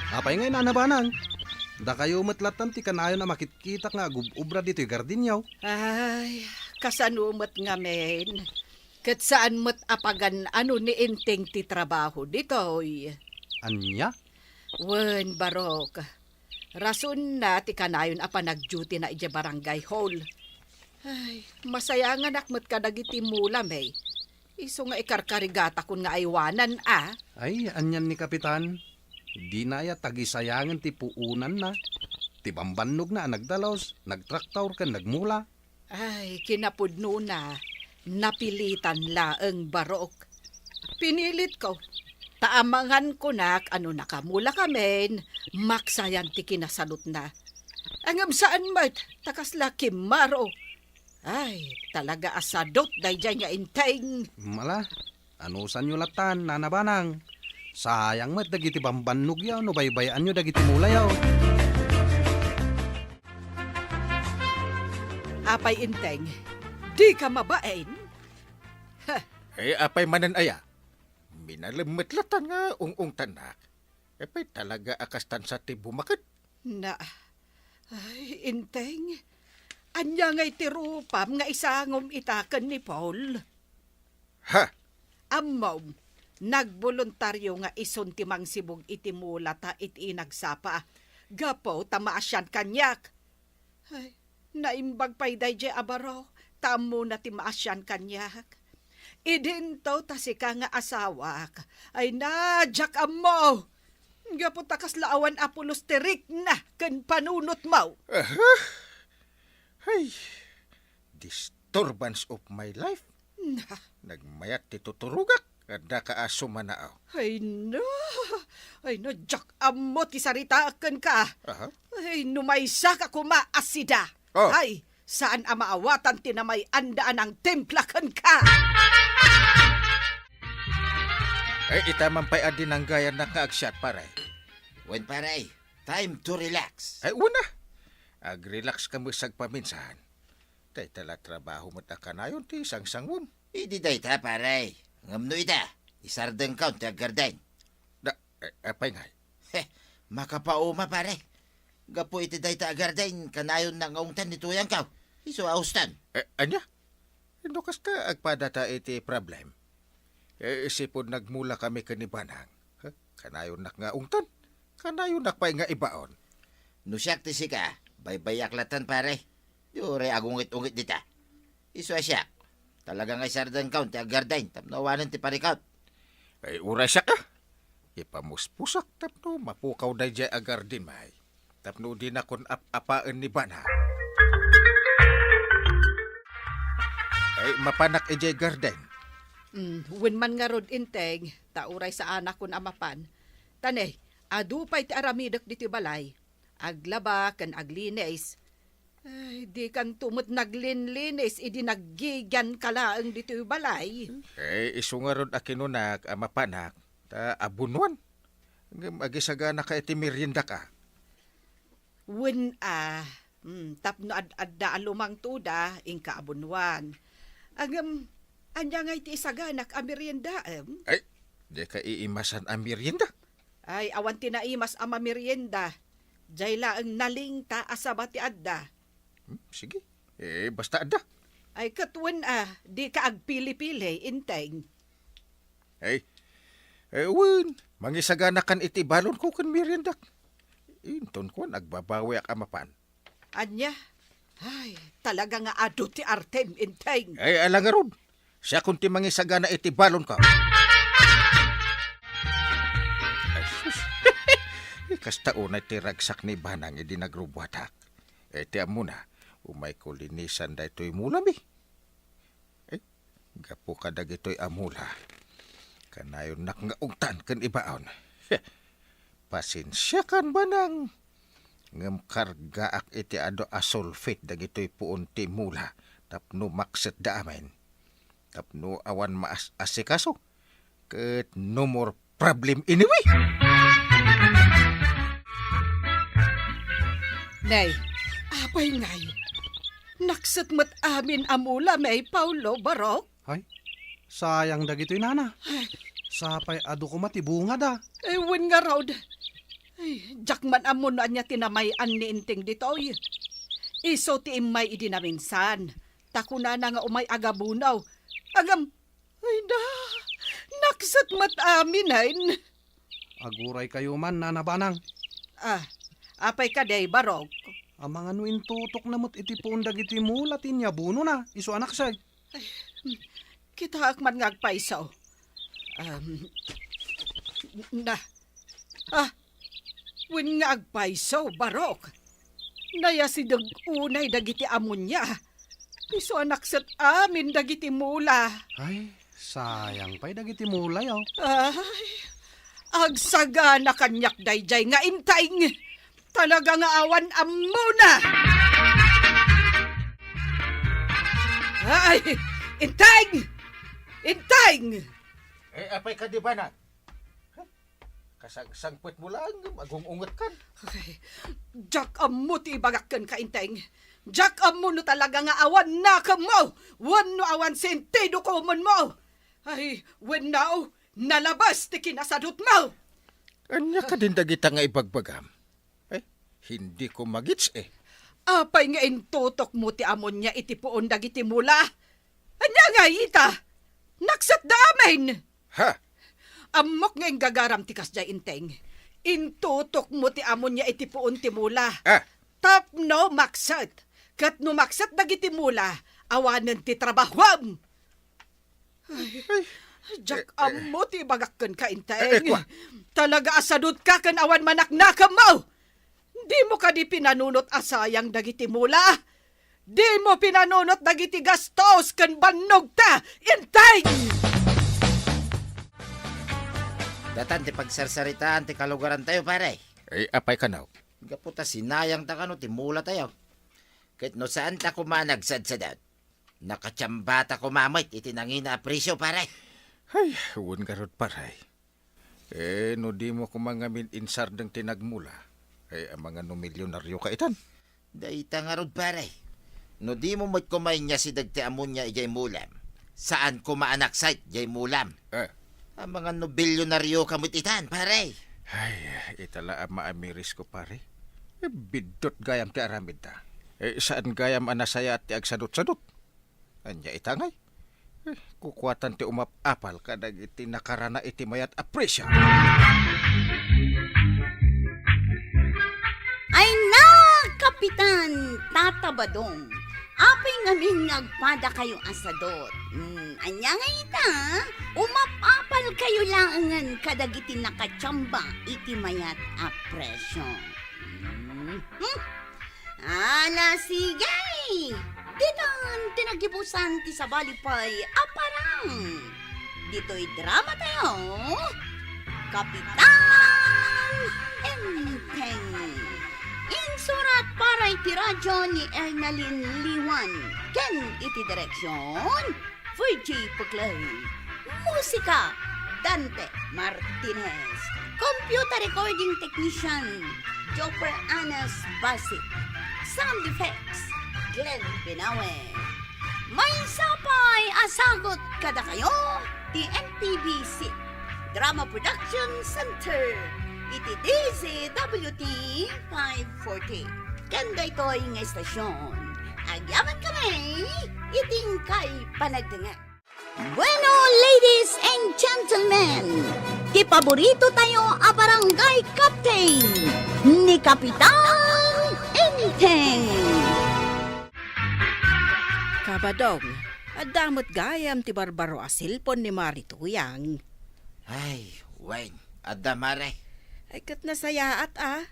Apay ngay, Nana Banang? Dakayo met lattan ti kanayon a makitkitak nga agub-ubra ditoy gardinyo. Ay, kasano met ngamin? Ket saan met a pagan-ano ni Inteng ti trabaho ditoy. Ania? Wen, Barok. Rasonna ti kanayon a panagduty na idiay barangay hall. Ay, masayanganak met kadagiti mula, May. Isu nga ikarkarigatakon nga aywanan, a. Ay, anian ni Kapitan? Dina aya tagisayangen ti puonanna, ti bambannogna a nagdalus, nagtraktor ken nagmula. Ay, kinapudnona, napilitan laeng, Barok. Pinilitko, ta amangan kunak a no nakamula kamin, maksayan ti kinasalutna. Ngem saan met, ta kasla kimmaro. Ay, talaga a sadut daydiay nga Inteng. Mala, anusanyo lattan, Nana Banang. Sayang met dagiti bambannogyo no baybay-anyo dagiti mulayo. Apay, Inteng, dika mabain? Heh. Eh, apay manen aya? Minalem met lattan nga ung-ungtannak. Apay talaga a kastan sa ti bumaket? Na, ay, Inteng, ania ngay ti rupam nga isangom ita ken ni Paul? Ha? Ammom, nagboluntario nga isun ti mangsibug iti mula ta iti inagsapa, gapu ta maasian kaniak. Ay, naimbag pay daydiay a baro, ta ammona ti maasian kaniak. Idinto ta sika nga asawak, ay na, diak ammo. Gapu ta kasla awan a pulos ti rikna ken panunotmo. Aha? Ay, disturbance of my life. Na. Nagmayat ti tuturogak. Adda ka a sumanao. Ay, no. Ay, no, diak ammo ti saritaak kenka. Aha. Ay, no maysaka koma a sida. Oh. Ay, saan a maawatan ti namay-anda a nangtimpla kenka. Ay, ita man pay a dinanggayannak nga agsiat, pare. Wen, pare, time to relax. Ay, una. Ag-relax ka met sagpaminsan. Dayta la trabaho met a kanayon ti sangsangon. Idi dayta, pare. Ngem no ita, isardengkaon ti aggarden. Da, eh, apay ngay? Heh, makapauma, pare. Gapu iti dayta a garden, kanayon nga ungtan ni tuyangko. Isu a ustan. Eh, ania? No kasta, agpadata iti problem. Eh, sipud nagmula kami ken ni Banang. Huh? Kanayonnak nga ungtan. Kanayonnak pay nga ibaon. No siak ti sika, baybayak lattan, pare. Di uray agungit-ungit dita. Isu a siak, talaga nga isardengkaon ti aggarden tapno awanen ti parikut. Ay, uray siak a. Ipamuspusak tapno mapukaw daydiay aggarden, may. Tapno dinakon ap-apaen ni Banang. Ay, mapanak idiay garden. Mm, wen man ngarud, Inteng, ta uray saanakon a mapan. Ta ne, adu pay ti aramidek ditoy balay. Aglaba ken aglinis. Ay, dikanto met naglinlinis idi naggigianka laeng ditoy balay. Eh, isu ngarud a kinunak a mapanak, ta abunuan. Ngem agisaganaka iti meriendak a. Wen a, mm, tapno ad-adda a lumangtoda, inka abunuan. Ngem, Ania ngay ti isaganak a meriendaem? Ay, dika iimasan a merienda? Ay, awan ti naimas a mamerienda. Jay laeng nalingta a saba ti adda. Hmm, sige. Eh, basta adda. Ay, ket wen a, dika agpili-pili, Enteng. Ay, eh, wen, mangisaganakan iti balonko ken meriendak. Inton kuan, agbabawiak a mapan. Ania? Ay, talaga nga adu ti artem, Enteng. Ay, ala ngarud. Siakon ti mangisagana iti balonko. Ay, sus. Kasta unay ti ragsak ni Banang idi nagrubuatak. Eh, ti ammona, umayko linisan daytoy mulami. Eh, gapu kadagitoy a mula, kanayonnak nga ugtan ken ibaon. Pasensiakan, Banang. Ngem kargaak iti adu a sulfate dagitoy puon ti mula tapno maksetda amin. Tapno awan maas-asikaso. Ket no more problem anyway. Nay, apay ngay? Nakset met amin a mula, may Paulo, Barok? Hay, sayang dagitoy, nana. Ay. Sapay adu koma ti bungada. Ay, wen ngarud. Ay, diak man ammo no ania ti namay-an ni Enteng ditoy. Isu ti immay idi naminsan. Ta kunana nga umay agabunaw. Agam, ay na, nakset met amin, ay. Aguray kayo man, Nana Banang. Ah, apay kadi, Barok? Amangan no intutokna met iti puon dagiti mula ti inyabunona, isu a nakset. Ay, hmm, kitaek man nga agpayso. Um, na, ah, wen nga agpayso, Barok. Nayasideg unay dagiti amonia. Isu a nakset amin dagiti mula. Ay, sayang pay dagiti mulayo. Ay, agsagana kaniak daydiay nga Enteng. Talaga nga awan ammona. Ay, Enteng! Enteng! Eh, apay kadi, Banang? Kasangsangpetmo laeng, agung-ungetkan. Ay, diak ammo ti ibagak kenka, Enteng. Diak ammo no talaga nga awan nakemmo, wenno awan sentido komenmo. Ay, wenno, nalabas ti kinasadutmo. Ania kadin dagita nga ibagbagam? Eh, hindi ko magits, eh. Apay nga intutokmo ti amonia iti puon dagiti mula? Ania nga ita? Naksatda amin! Ha? Ammok nga inggagaram ti kasdiay, Enteng. Intutokmo ti amonia iti puon ti mula. Ah. Tapno makset. Ket no makset dagiti mula, awanen ti trabahuam. Ay, ay, diak eh, eh. Ammo ti ibagak kenka, Enteng. Eh, eh, kua. Talaga a sadutka ken awan manaknakemmo. Dimo kadi pinanunot a sayang dagiti mula? Dimo pinanunot dagiti gastos ken bannogta, Enteng! Datan ti pagsarsaritaan ti kalugarantayo, pare. Ay, apay kano? Gapu ta sinayangta kano ti mulatayo. Ket no saanta koma nagsadsadut, nakatiambata koma met iti nangina a presio, pare. Ay, wen ngarud, pare. Eh, no dimo koma ngamin insardeng ti nagmula, eh, amangan no milyonarioka itan. Dayta ngarud, pare. No dimo met koma inyasideg ti amonia idiay mulam, saan koma a nakset diay mulam. Eh. Amangan no bilyonarioka met itan, pare. Ay, ita la a maamirisko, pare. Eh, biddut gayam ti aramidda. Eh, saan gayam a nasayaat ti agsadutsadut. Ania ita ngay? Eh, kukuatan ti umap-apal kadagiti nakarana iti mayat a presio. Ay na, Kapitan Tata Badong, apay ngamin nga agpadakayo a sadut? Hmm, ania nga ita? Umap-apalkayo laengen kadagiti nakatiamba iti mayat a presio. Hmm. Hmm. Ala, sige! Ditan ti nagibusan ti sabali pay a parang. Ditoy drama tayo, Kapitan Enteng. Insurat para iti radyo ni Ernalyn Liwan ken iti direksyon, Virgie Puclay. Musika, Dante Martinez. Computer recording technician, Joper Anas Basit. Sound effects, Glenn Binawe. Maysa pay a sagut kadakayo ti N P B C Drama Production Center iti D Z W T five forty. Ken daytoy nga estasyon, agyaman kami iti inkay panagdengngeg. Bueno, ladies and gentlemen, ti paborito tayo a barangay captain, ni Kapitan Enteng. Kabadong, adda met gayam ti barbaro a cellphone ni Mari Tuyang. Ay, wen, adda, Mare. Ay, ket nasayaat, a.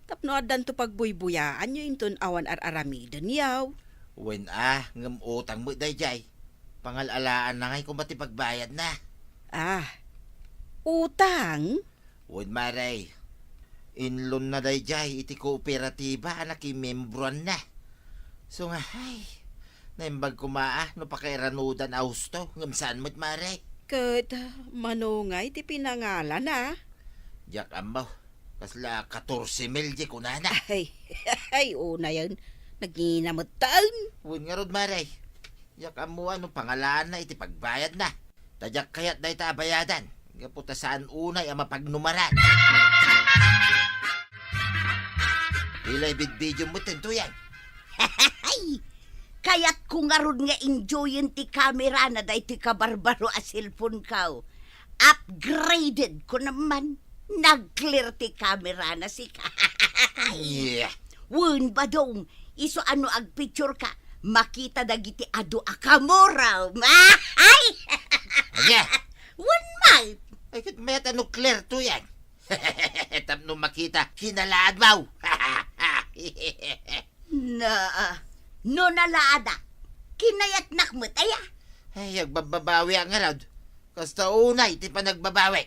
Tapno addanto pagbuybuyaanyo inton awan ar-aramidenyo. Wen, a, ngem utang met daydiay. Pangal-alaanna ngay koma ti pagbayadna. Ah, utang? Wen, Mare. Inlonna daydiay iti kooperatiba a nakimembroanna. So nga, ay, naimbag koma a no pakairanudan a husto, ngem saan met, Mare. Ket mano ngay ti pinangalana? Diak ammo. Kasla katorse mil di kunana. Ay, ay, unayen. Nagngina met taen. Wen ngarud, Mare. Diak ammo no pangalanna iti pagbayadna. Ta diak kayat dayta a bayadan. Gapu ta saan unay a mapagnumaran. Pila ibidbidiom met, Tuyang? Kayatko ngarud nga enjoyen ti kamerana daytoy kabarbaro a cellphone-ko. Upgraded ko naman. Nag-clear ti kamerana, sika. Yeah. Wen, Badong, isu a no agpicture ka, makita dagiti adu a kamurom. Ay! Ania? Wen man. Ay, ket mayat a no clear, Tuyang. Tapno makita, kinalaadmaw. Na, no nalaadak, kinayatnak met aya? Ay, agbabbabawi a ngarud. Kasta unay ti panagbabawi.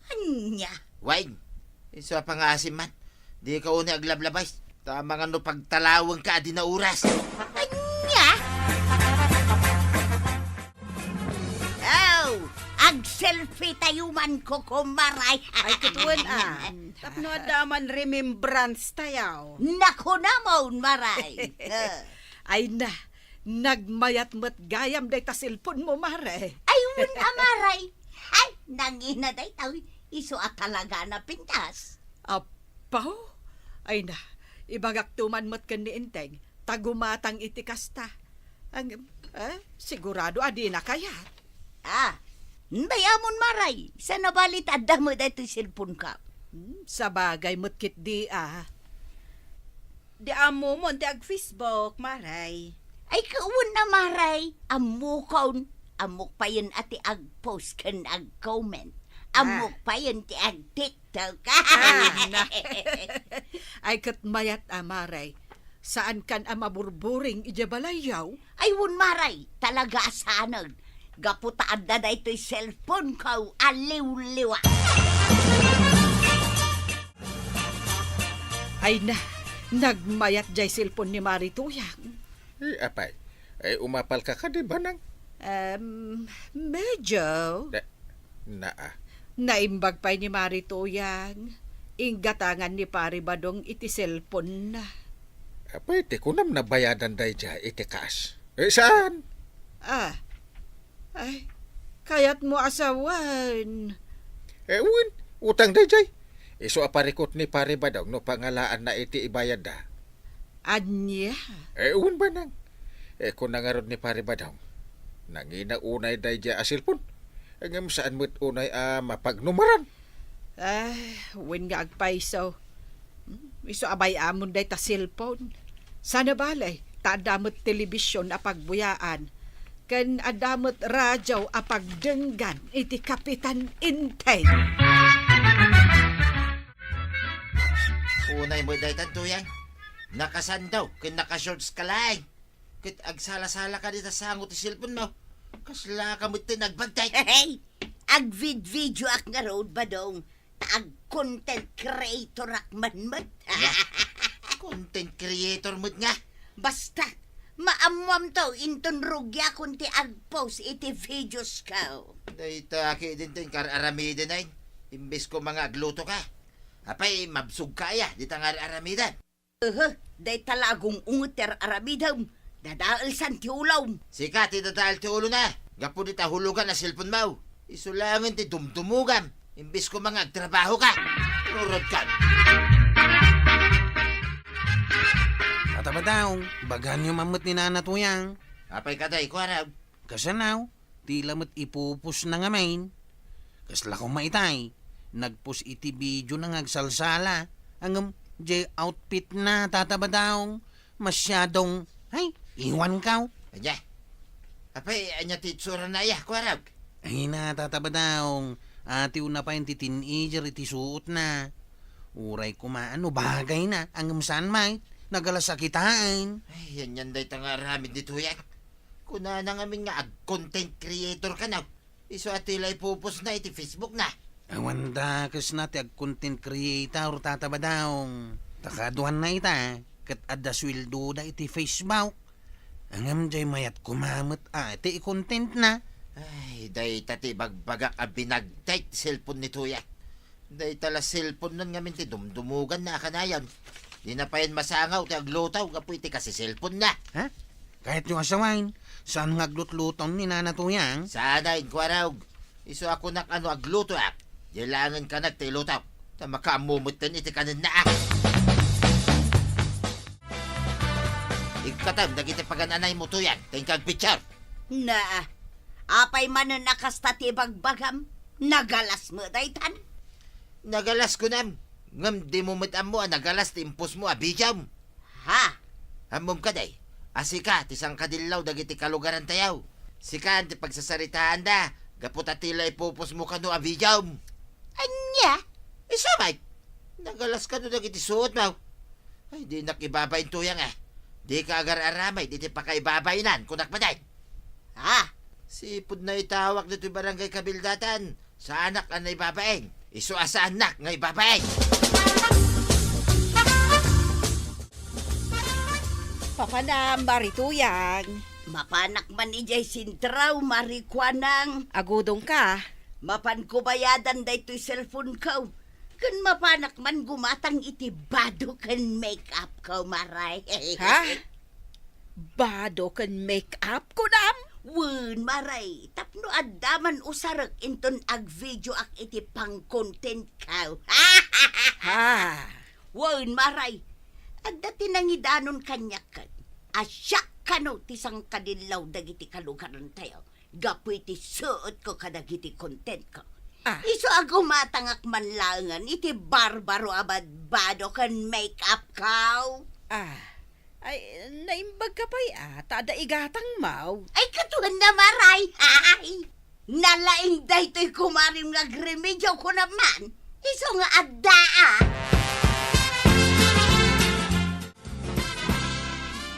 Ania? Wen, isu a pangaasim man. Dika unay aglablabay. Ta amangan no pagtalawengka a di naoras. Ania? Aw, agselfie tayo man, Kokom, Maray. Ay, ket wen, a. Tapno adda man remembrance tayo. Naku naman, Maray. Eh. Ay na, nagmayat met gayam dayta cellphone mo, Mare. Ay, wen a, Maray. Ay, nangina dayta, isu a talaga a napintas. Apo? Ay na, ibagakto man met ken ni Enteng, ta gumatang iti kasta. Ang, eh, sigurado a dina kayat. Ah, bay-amon, Maray, sana bali ta adda met daytoy cellphone-ko. Hmm, sabagay met ketdi, a. Di ammomon ti ag-Facebook, Maray. Ay, kawan na, Maray. Ammokon. Ammok payen a ti ag-post ken ag-comment. Ammok payen ti ag-TikTok. Ah, na. Ay, ket mayat a, Maray. Saankan a maburburing idiay balayyo? Ay, wen, Maray, talaga a saanen. Gapu ta adda daytoy cellphone-ko a liwliwa. Ay na, nagmayat jay cellphone ni Mari Tuyang. Eh, apay, ay umapalka kadi, Banang? Em, medyo. Da-, naa. Naimbag pay ni Mari Tuyang. Inggatangan ni Pari Badong iti cellphone-na. Apay, ti kunam nabayadan daydiay iti cash? Eh, saan? Ah. Ay, kayatmo a sawen. Eh, wen, utang daydiay. Isu a parikut ni Pari Badong no pangalaanna iti ibayadda. Ania? Eh, wen, Banang. Eh, kuna ngarud ni Pari Badong, nangina unay daydiay a cellphone. Ngem saan met unay a mapagnumaran. Ah, wen nga agpayso. Hmm, isu a bay-amon dayta cellphone. Sana bale, ta adda met telebision a pagbuyaan. Ken adda met radio a pagdenggan iti Kapitan Enteng. Unay met daytan, Tuyang. Nakasando ken nakashorts ka laeng. Ket agsala-sala ka dita sango ti cellphone mo. Kasla ka met ti nagbagtek. Hey! Agvid-videoak ngarud, Badong. Ta ag-content creatorak man met. Ania? Content creator met nga? Basta, maammoamto inton rugiakon ti ag-post iti videos-ko. Dayta ketdin ti inkar-aramiden ay. Imbes koma nga agluto ka. Apay, mabsog ka aya, dita nga ar-aramiden. Uhu, dayta la a gung-unget ti ar-aramidem. Dadaelsan ti ulom. Sika ti dadael ti ulona. Gapu dita hulugan a cellphone mo. Isu laengen ti dumdumogam. Imbes koma nga agtrabahoka. Urodkan. Tata Badaw, baganyo man met ni Nana Tuyang. Apay kadi, Kuarog? Kasano? Tila met ipupos na ngamin. Kasla koma itay, nagpos iti video na nga agsalsala. Ngem, jay outfit na, Tata Badaw. Masyadong, ay, iwan kaw. Anya? Apay, anya ti itsurana aya, Kuarog? Ay na, Tata Badaw. Atiw na pay ti teenager iti suot na. Uray koma, ano, bagay na. Ngem saan, Mike? Nagalas a kitaen. Ay, yan yan dayta nga aramid ni Tuyang. Kunana ngamin nga ag-content creator ka na. Isu a tila ipupos na iti Facebook na. Awan da kasna ti ag-content creator, Tata Badaw. Ta kaduan na ita, ket adda sueldoda iti Facebook. Ngem jay mayat koma met a ti i-content na. Ay, dayta ti bagbagak a binagtek ti cellphone ni Tuyang. Dayta la cellphone non ngamin ti dumdumugan na a kanayon. Di na payen masangaw ti agluto gapu iti kasi cellphone na. Ha? Kayatyo a sawen, saan nga aglutluton ni Nana Tuyang? Saan a, Kuarog. Isu a kunak a no aglutoak, di laengen kanak ti ilutok. Ta makaammo metten iti kanenna, a. Ikkatem dagiti pagan-anaymo, Tuyang, ta inka agpicture. Naa, apay manen a kasta ti ibagbagam? Nagalas met daytan? Nagalas kunam, ngem dimo met ammo a nagalas ti impostmo a videom. Ha? Ammom kadi a sika ti sangkadillaw dagiti kalugarantayo. Sika ti pagsasaritaanda gapu ta tila ipupostmo kano a videom. Ania? Isu met, nagalas kano dagiti suotmo. Ay, dinak ibabain, Tuyang, a. Dika agar-aramid iti pakaibabainan, kunak met. Ha? Sipud naitawak ditoy barangay kabildatan, saanak a naibabain. Isu a saanak nga ibabain. Papanam, Mari Tuyang. Mapanak man idiay sentraw, Mari Kuanang. Agudongka. Mapanko bayadan daytoy cellphone ko. Ken mapanak man gumatang iti bado ken make-up ko, Maray. Ha? Bado ken make-up, kunam? Wen, Maray, tapno adda man usarek inton agvideoak iti pang-content ko. Ha? Wen, Maray, adda ti nangidanon kaniak ket a siak kano ti sangkadillaw dagiti kalugarantayo gapu iti suotko kadagiti contentko. Ah. Isu a gumatangak man laengen iti barbaro a badbado ken make-up ko. Ah, ay, naimbag ka pay, a, ta adda igatangmo. Ay, kaduan na, Maray. Ay, nalaing daytoy kumarim nga agremedio, kunam man. Isu nga adda, a.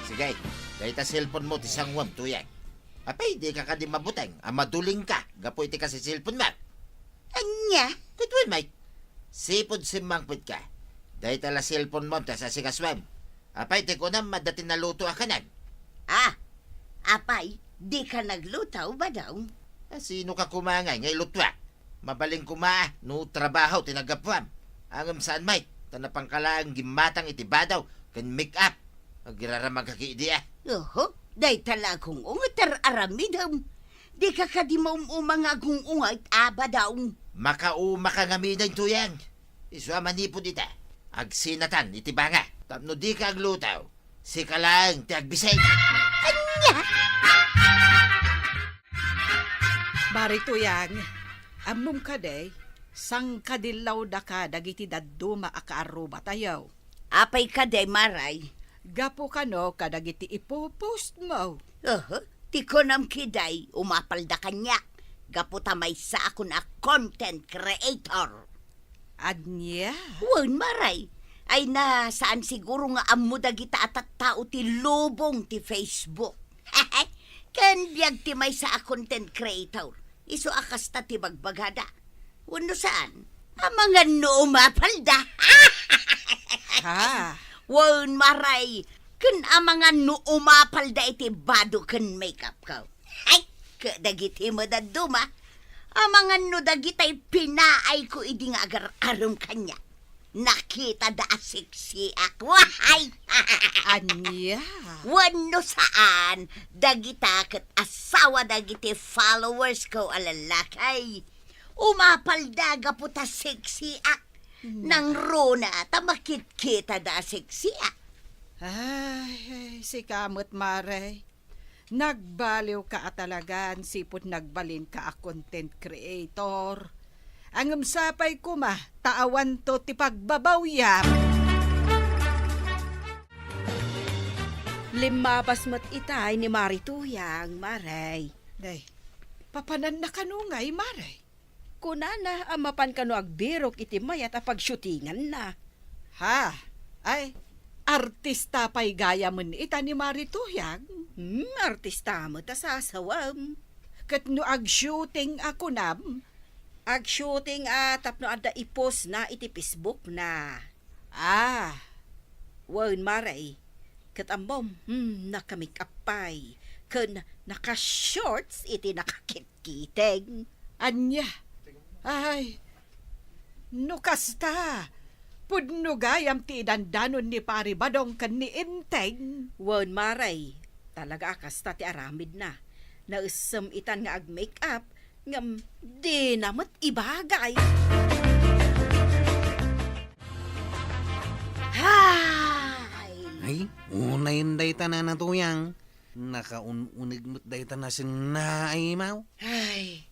Sige, dayta cellphone mo ti sanguam, Tuyang. Apay, dika kadi mabuteng a madulingka gapu iti kasi cellphone mo? Ania? Ket wen, Mike, sipud simmangpetka, dayta la cellphone mo ti asasikasoem. Apay ti kunam, adda ti naluto a kanem? Ah, apay, dika nagluto, Badaw? A, sino ka koma ngay nga ilutuak? Mabalin koma no trabaho ti naggapuam. Ngem saan met, ta napangka laeng gimmatang iti bado ken make-up. Agiraramagak idi, a. Oho, dayta la agung-unget ti ar-aramidem. Dika kadi maum-uma nga agung-unget, a, Badaw? Makaumaka ngamin, Tuyang. Isu a manipud ita, agsinatan iti banga. Tapno dika agluto, sika laeng ti agbisig. Ania? Mari Tuyang, ammom kadi, sangkadillawdaka dagiti dadduma a kaarrubatayo. Apay kadi, Maray? Gapu kano kadagiti ipo-postmo. Aha, ti kunam kadi, umapalda kaniak. Gapu ta maysaakon a content creator. Ania? Wen, Maray. Ay na, saan siguro nga ammo dagita a tattao ti lubong ti Facebook. Ken biag ti maysa a content creator. Isu a kasta ti bagbagada. Wenno saan? Amangan no umapalda. Ha? Wen, Maray. Ken amangan no umapalda iti bado ken make-up ko. Ay, kadagiti madadduma. Amangan no dagitay pinaayko idi nga agar-arem kaniak. Nakitada a seksiak. Wahay! Ania? Wenno saan, dagita ket asawa dagiti followers ko a lallaki. Umapalda gapu ta seksiak. Hmm. Nangruna ta makitkitada a seksiak. Ay, ay, sika met, Mare. Nagbaliwka a talagan sipud nagbalinka a content creator. Ngem sapay koma ta awanto ti pagbabawyam. Limmabas met itay ni Mari Tuyang, Mare. Day, papananna kano ngay, Mare? Kunana a mapan kano agbirok iti mayat a pagshootinganna. Ha? Ay, artista pay gayamen ita ni Mari Tuyang. Hmm, artista met a sasawem. Ket no agshooting a kunam? Agshooting a tapno adda ipostna iti Facebookna. Ah. Wen, Mare, ket ammom, hmm, naka-make-up pay, ken naka-shorts iti nakakitkiting. Ania? Ay, no kasta, pudno gayam ti idandanon ni Pari Badong ken ni Enteng. Wen, Mare, talaga a kasta ti aramidna. Naessem itan nga ag-make-up, ngem dina met ibagay. Hay! Ay, unayen dayta, Nana Tuyang. Nakaun-uneg met dayta nasenna a imaw. Ay,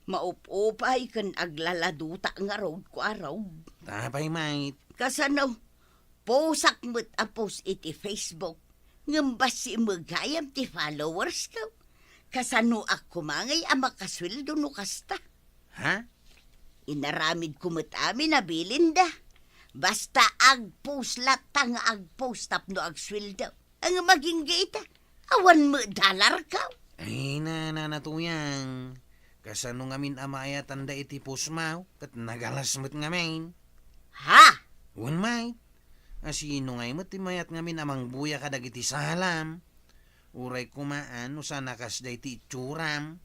maup-upay ken aglaladuta ngarud, kuarog. Apay met? Kasano? Posak met a post iti Facebook, ngem bassit met gayam ti followers ko. Kasano a koma ngay a makasueldo no kasta? Ha? Inaramidko met amin a bilinda. Basta agpost latta nga agpost tapno agsueldo. Ngem agingga ita, awan met dollar ko. Ay, na, Nana Tuyang. Kasano ngamin a maayatanda iti post mo, ket nagalas met ngamin? Ha? Wen met. A sino ngay met ti mayat ngamin a mangbuya kadagiti salam? Uray koma no saan a kasdiay ti itsuram.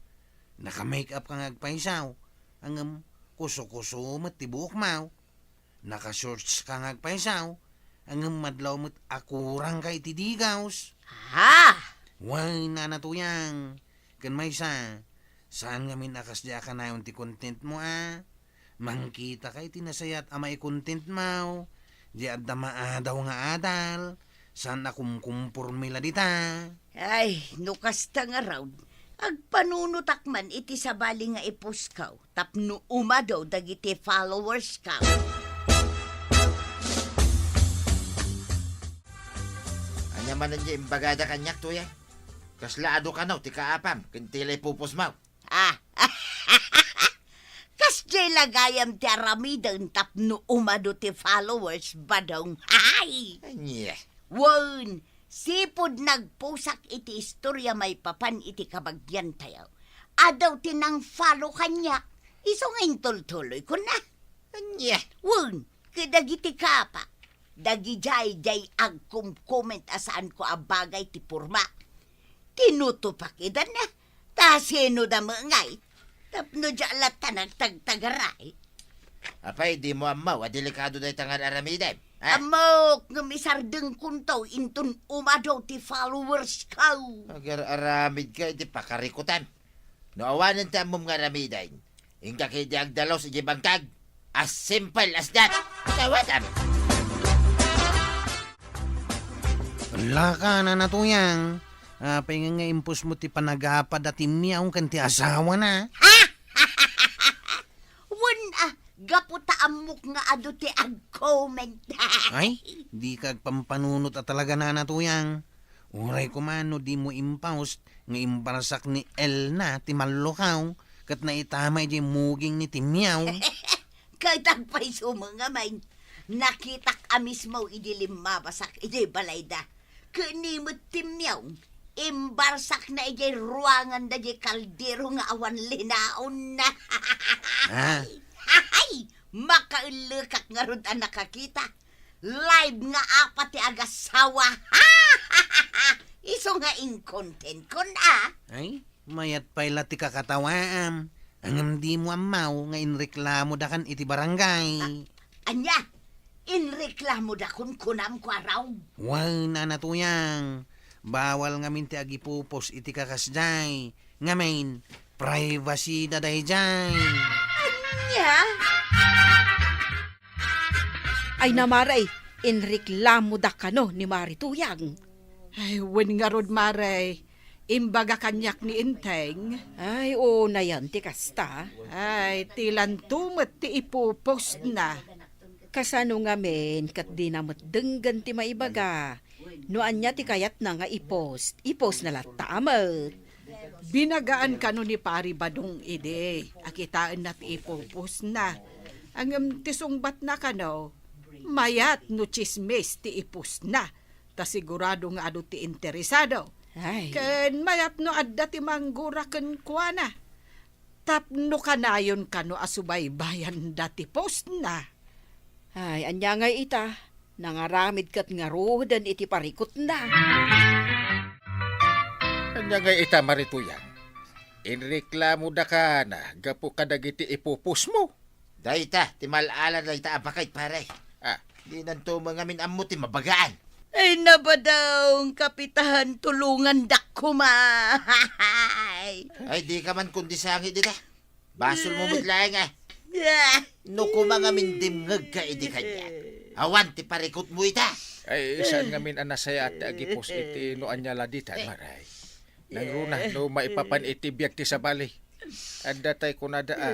Naka-make-up ka nga agpaysaw, ngem kuso-kuso met ti buokmo. Naka-shorts ka nga agpaysaw, ngem madlaw met a kurang ka iti digaws. Ha? Wen, Nana Tuyang, ken maysa, saan ngamin a kasdiay a kanayon ti content mo a? Mangkita ka iti nasayaat a maikontent mo. Di adda maadaw nga adal, saan a kumkumporme la dita. Ay, no kasta ngarud, agpanunotak man iti sabali nga i-post ko tapno umadaw dagiti followers ko. Ania manen ti imbagada kaniak, Tuyang? Kasla adu kano ti kaapam ken ti la i-post mo? Ah. Kasdiay la gayam ti aramiden tapno umadu ti followers, Badong. Hay! Ania? Wen, sipud nagposak iti istorya maipapan iti kabagiantayo. Adu ti nang-follow kaniak, isu nga intultuloyko na. Ania? Wen, kadagiti kapa, dagidiay diay agkom-comment a saanko a bagay ti pormak. Tinutupak idan, eh. Ta sino da met ngay? Tapno diak latta nagtagtagaray. Apay, dimo ammo a delikado dayta nga ar-aramidem, ha? Ammok, ngem isardengkonto inton umadu ti followers ko. Agar-aramidka iti pakarikutam. No awanen ti ammom nga aramiden, inka ketdi agdalus idiay bangkag. As simple as that. Tawatam! Laka, Nana Tuyang. Apay nga, nga impostmo ti panagapad a ti Miaw ken ti asawana? Wen, ah, gapu ta ammok nga adu ti ag-comment. Ay, dika agpampanunot a talaga, Nana Tuyang. Uray koma no dimo impost nga imbarsak ni Elna ti mallukaw ket naitama idiay muging ni Timyaw. Ket agpayso met ngamin, nakitak a mismo idi limmabasak idiay balayda. Ket ni met Timyaw, imbarsakna idiay ruanganda diay kaldero nga awan linaonna. Ah. Hay! Makaellekak ngarud a nakakita. Live nga apa ti agasawa. Isu nga incontent kon a. Ay, mayat pay la ti kakatawaam. Ngem dimo ammo nga inreklamodakan iti barangay. A-, Ania? Inreklamodakon kunam, Kuaraw? Wen, Nana Tuyang, bawal ngamin ti agipopost iti kakasdiay. Ngamin, privacy da daydiay. Ania? Ay na, Mare, inreklamodak kano ni Mari Tuyang. Ay, wen ngarud, Mare. Imbaga kaniak ni Enteng. Ay, unayan ti kasta. Ay, ti lanto met ti ipopost na. Kasano ngamin ket dina met denggen ti maibaga? No ania ti kayatna nga ipost, ipost na latta a met. Binagaan kano ni Pari Badong idi a kitaenna ti ipopost na. Ngem ti sungbatna kano, mayat no tsismis ti ipost na. Ta sigurado nga adu ti interesado. Ay. Ken mayat no adda ti manggura kenkuana. Tapno kanayon kano a subaybayanda ti postna. Ay, ania ngay ita? Nangaramid ket ngaruden iti parikutna. Ania ngay ita, Mari Tuyang? Inreklamodaka na gapu kadagiti ipupusmo. Dayta ti mal-ala dayta a baket, pare. Ah. Dinanto met ngamin ammo ti mabagaan. Ay, nabadaw, Kapitan, tulongandak koma. Ay, dika man kundi sangit dita. Basolmo met laeng, ah. Ah. No koma ngamin dimngegka idi kaniak, awan ti parikutmo ita. Ay, saan ngamin a nasayaat ti agipos iti no ania la ditan, Mare. Nangruna no maipapan iti biag ti sabali. Adda tay kunada a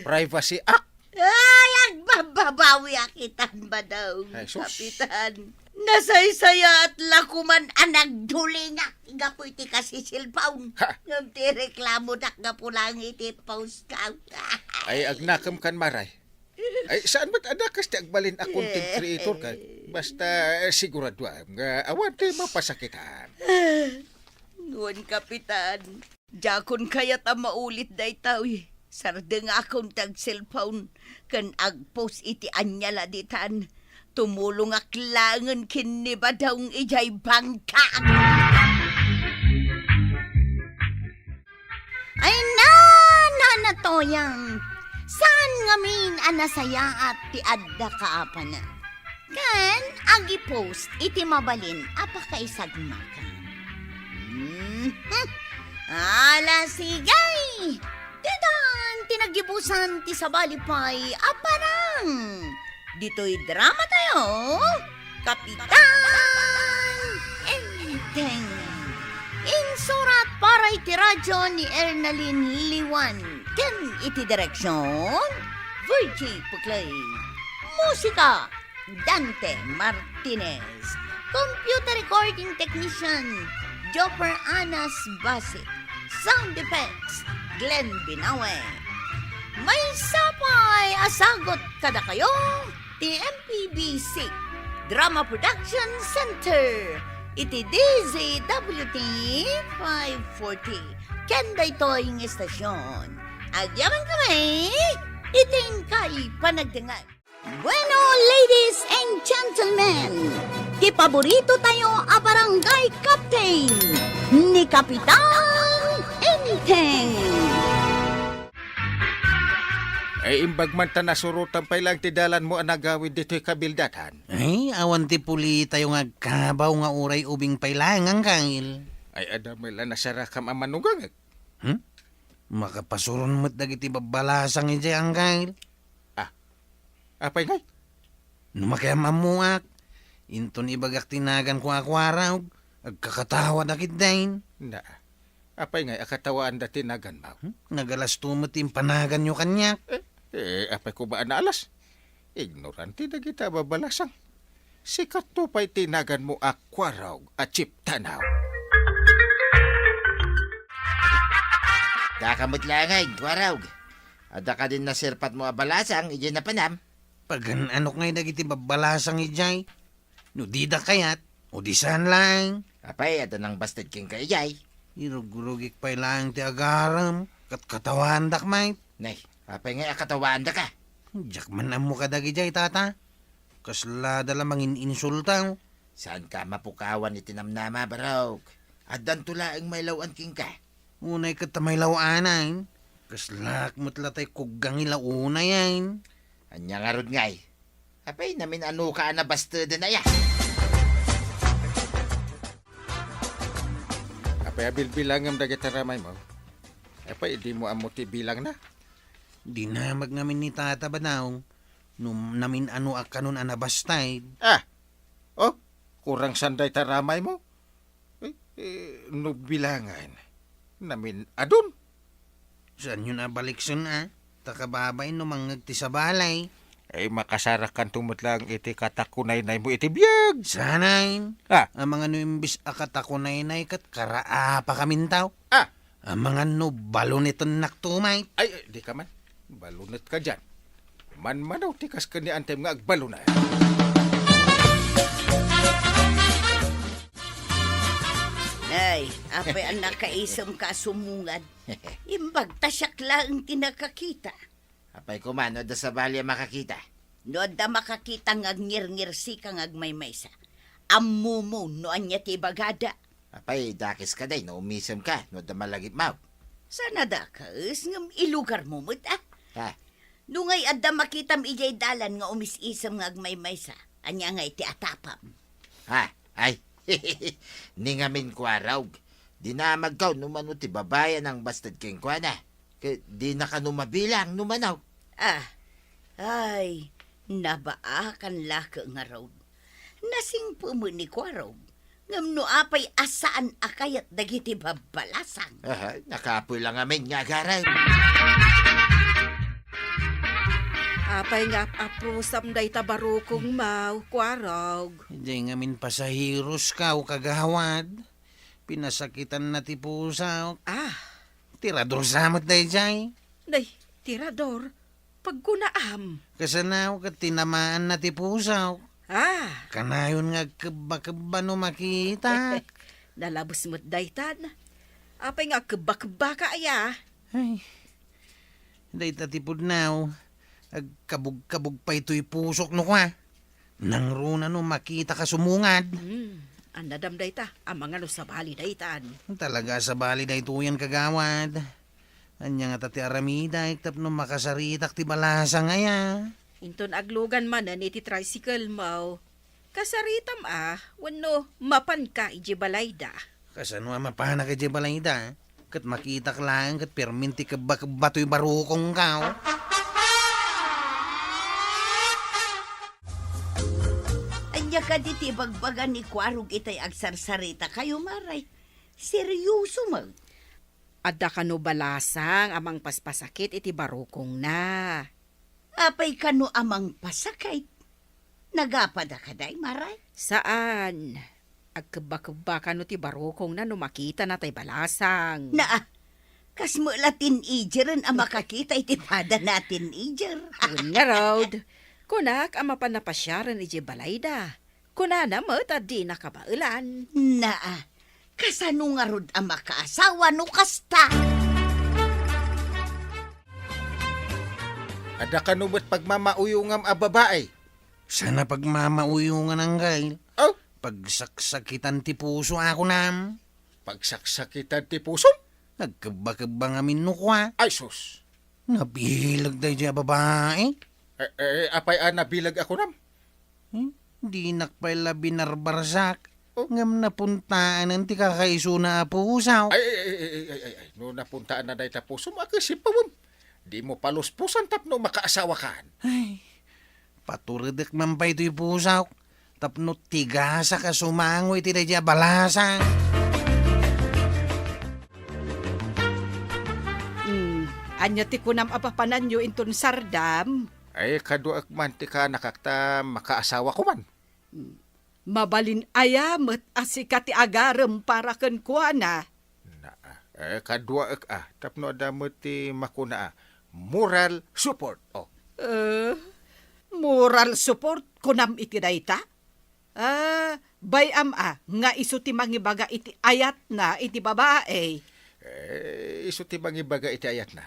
Privacy Act. Ay, agbabbabawiak itan, Badong, Ay, sus. Kapitan. Nasaysayaat la koman a nagdulingak gapu iti kasisilpaon. Ha? Ngem ti reklamodak gapu lang iti post ka. Ay, agnakem kan, Mare. Ay, saan met a dakes ti agbalin a content creator ka? Basta, eh, siguraduam nga awan ti mapasakitan. Ngem, Kapitan, diakon kayat a maulit daytoy. Sardengakon ti agselpon ken agpost iti ania la ditan. Tumulongak laengen ken ni Badong idiay bangkag. Ay, na, Nana Toyang, saan ngamin a nasayaat ti adda kaapana ken agipost iti mabalin a pakaisagmakan. Mhm. Ala, sige! Ditan ti naggibusan ti sabali pay a parang. Ditoy drama tayo, Kapitan Enteng. Insurat para iti radyo ni Ernalyn Liwan ken iti direksyon, Virgie Puclay. Musika, Dante Martinez. Computer recording technician, Jopper Anas Basic. Sound effects, Glenn Binawe. Maysa pay a sagut kadakayo ti M P B C Drama Production Center iti D Z W T five forty. Ken daytoy nga istasyon, agyamankami iti inkay panagdengngeg. Bueno, ladies and gentlemen, ti paborito tayo a barangay captain, ni Kapitan Enteng. Ay, imbag man ta nasurotan pay lang ti dalanmo a nagawid ditoy kabildatan. Ay, awan ti puli tayo nga agkabaw nga uray ubing pay lang, Anggail. Ay, adda met la nasarakam a manugangek. Hmm? Makapasuron met dagiti babbalasang idiay, Anggail. Ah, apay ngay? No makiam-ammoak, inton ibagak ti naganko a Kuaraw, agkakatawadak ketdin. Na, apay ngay a katawaanda ti naganmo? Hmm? Nagalasto met ti impanaganyo kaniak. Eh, eh, apay koma a naalas? Ignorante dagita a babbalasang. Sikato pay ti naganmo a Kuaraw a Chief Tanaw. Daka met laengen, Kuaraw. Adda kadin naserpatmo a balasang idiay napanam? Pagan-anok ngay dagiti babbalasang idiay? No dida kayat, udisan laeng. Apay, adda nangbasted kenka idiay? Irugrugik pay laeng ti agarem, ket katawaandak met. Nay, apay ngay a katawaandaka? Diak man ammo kadagidiay, tata. Kaslada la mangin-insulta. Saanka a mapukawan iti namnama, barok. Addanto laeng mailaw-an kenka. Unay ket ta mailaw-anan. Kaslaak met la tay kuggang ila unayen. Ania ngarud ngay? Apay, namin-anoka a nabasteden aya? Apay a bilbilangem dagiti ramaymo? Apay, dimo ammo ti bilangna? Dinamag ngamin ni Tata Badong no namin-ano a kanon a nabasted. Ah! Oh, kurang saan dayta ramaymo? Eh, eh, no bilangan, namin-adun. Saanyon a baliksen, a? Ta kababain no mangngeg ti sabali. Ay, makasarakanto met laeng iti katakunaynaymo iti biag. Saan? Ah. Amangan no imbes a katakunaynay ket karaapakaminto. Ah. Amangan no balunetennakto met. Ay, ay, dika man. Balunetka diay. Manmanaw ti kas ken ni Antem nga agbalunet. Ay, apay a nakaisemka a sumungad. Imbag ta siak laeng ti nakakita. Apay koma no adda sabali a makakita? No adda makakita nga agngirngirsika nga agmaymaysa, ammomo no ania ti ibagada. Apay, dakes kadi no umisemka no adda malagipmo? Saan a dakes, ngem ilugarmo met, a? Ha? No ngay adda makitam idiay dalan nga umis-isem nga agmaymaysa, ania ngay ti atapam? Ha? Ay, ni ngamin, Kuarog, dinamagko no mano ti babai a nangbasted kenkuana. Ket dina kano mabilang no mano. Ah, ay, nabaakan la ket ngarud. Nasingpet met ni Kuarog, ngem no apay a saan a kayat dagiti babbalasang. Aha, nakapoy la ngamin nga agarem. Apay nga ap-aprosam dayta barukongmo, Kuarog? Diay ngamin pasaherosko, kagawad. Pinasakitanna ti pusok. Ah. Tirador sa met daydiay. Nay, tirador? Pagkunaam. Kasano ket tinamaanna ti pusok. Ah. Kanayon nga agkebba-kebba no makitak. Nalabes met daytan. Apay nga agkebba-kebbaka aya? Ay, dayta ti pudno. Agkabug-kabug pay toy pusok no kua. Nangruna no makitaka sumungad. Hmm, annadam dayta, amangan no sabali daytan. Talaga a sabali daytoyen, kagawad. Ania ngata ti aramidek tapno makasaritak ti balasang aya? Inton aglugan manen iti tricycle mo, kasaritam a, wenno mapanka idiay balayda. Kasano a mapanak idiay balayda? Ket makitak laeng ket permin ti kebba-kebba toy barukongko. Ania kadi ti ibagbaga ni Kuarog itay agsarsaritakayo, Maray? Seryoso met. Adda kano balasang a mangpaspasakit iti barukongna. Apay kano a mangpasakit? Nagapada kadi, Maray? Saan. Agkebba-kebba kano ti barukongna no makitana tay balasang. Naa, kas met la teenageren a makakita iti padana a teenager. Wen ngarud, kunak a mapan a pasiaren idiay balayda. Kunana met a dina kabaelan. Naa, kasano ngarud a makaasawa no kasta? Adda kano met pagmamauyongam a babai? Saan a pagmamauyongan, Anggail? Oh? Pagsaksakitan ti puso a kunam. Pagsaksakitan ti pusom? Nagkebba-kebba ngamin no kua. Ay, sus. Nabileg daydiay a babai? Eh, eh, apay a nabileg a kunam? Hmm? Dinak pay la binarbarsak. Oh. Ngem napuntaanen ti kakaisuna a puso. Ay, ay, ay, ay, ay, ay, ay. No napuntaan na dayta pusom, a, kasipawon. Dimo paluspusan tapno makaasawakan. Ay, paturedek man pay toy pusok tapno tigasak a sumango iti daydiay a balasang. Hmm, ania ti kunam a papananyo inton sardam? Ay, kaduaek man ti kaanakak ta makaasawako man. Hmm. Mabalin aya met a sika ti agarem para kenkuana? Naa, eh, kaduaek a, tapno adda met ti makuna a, moral support. Oh. Eh, moral support kunam iti dayta? Ah, bay-am a nga isu ti mangibaga iti ayatna iti babai. Eh, isu ti mangibaga iti ayatna.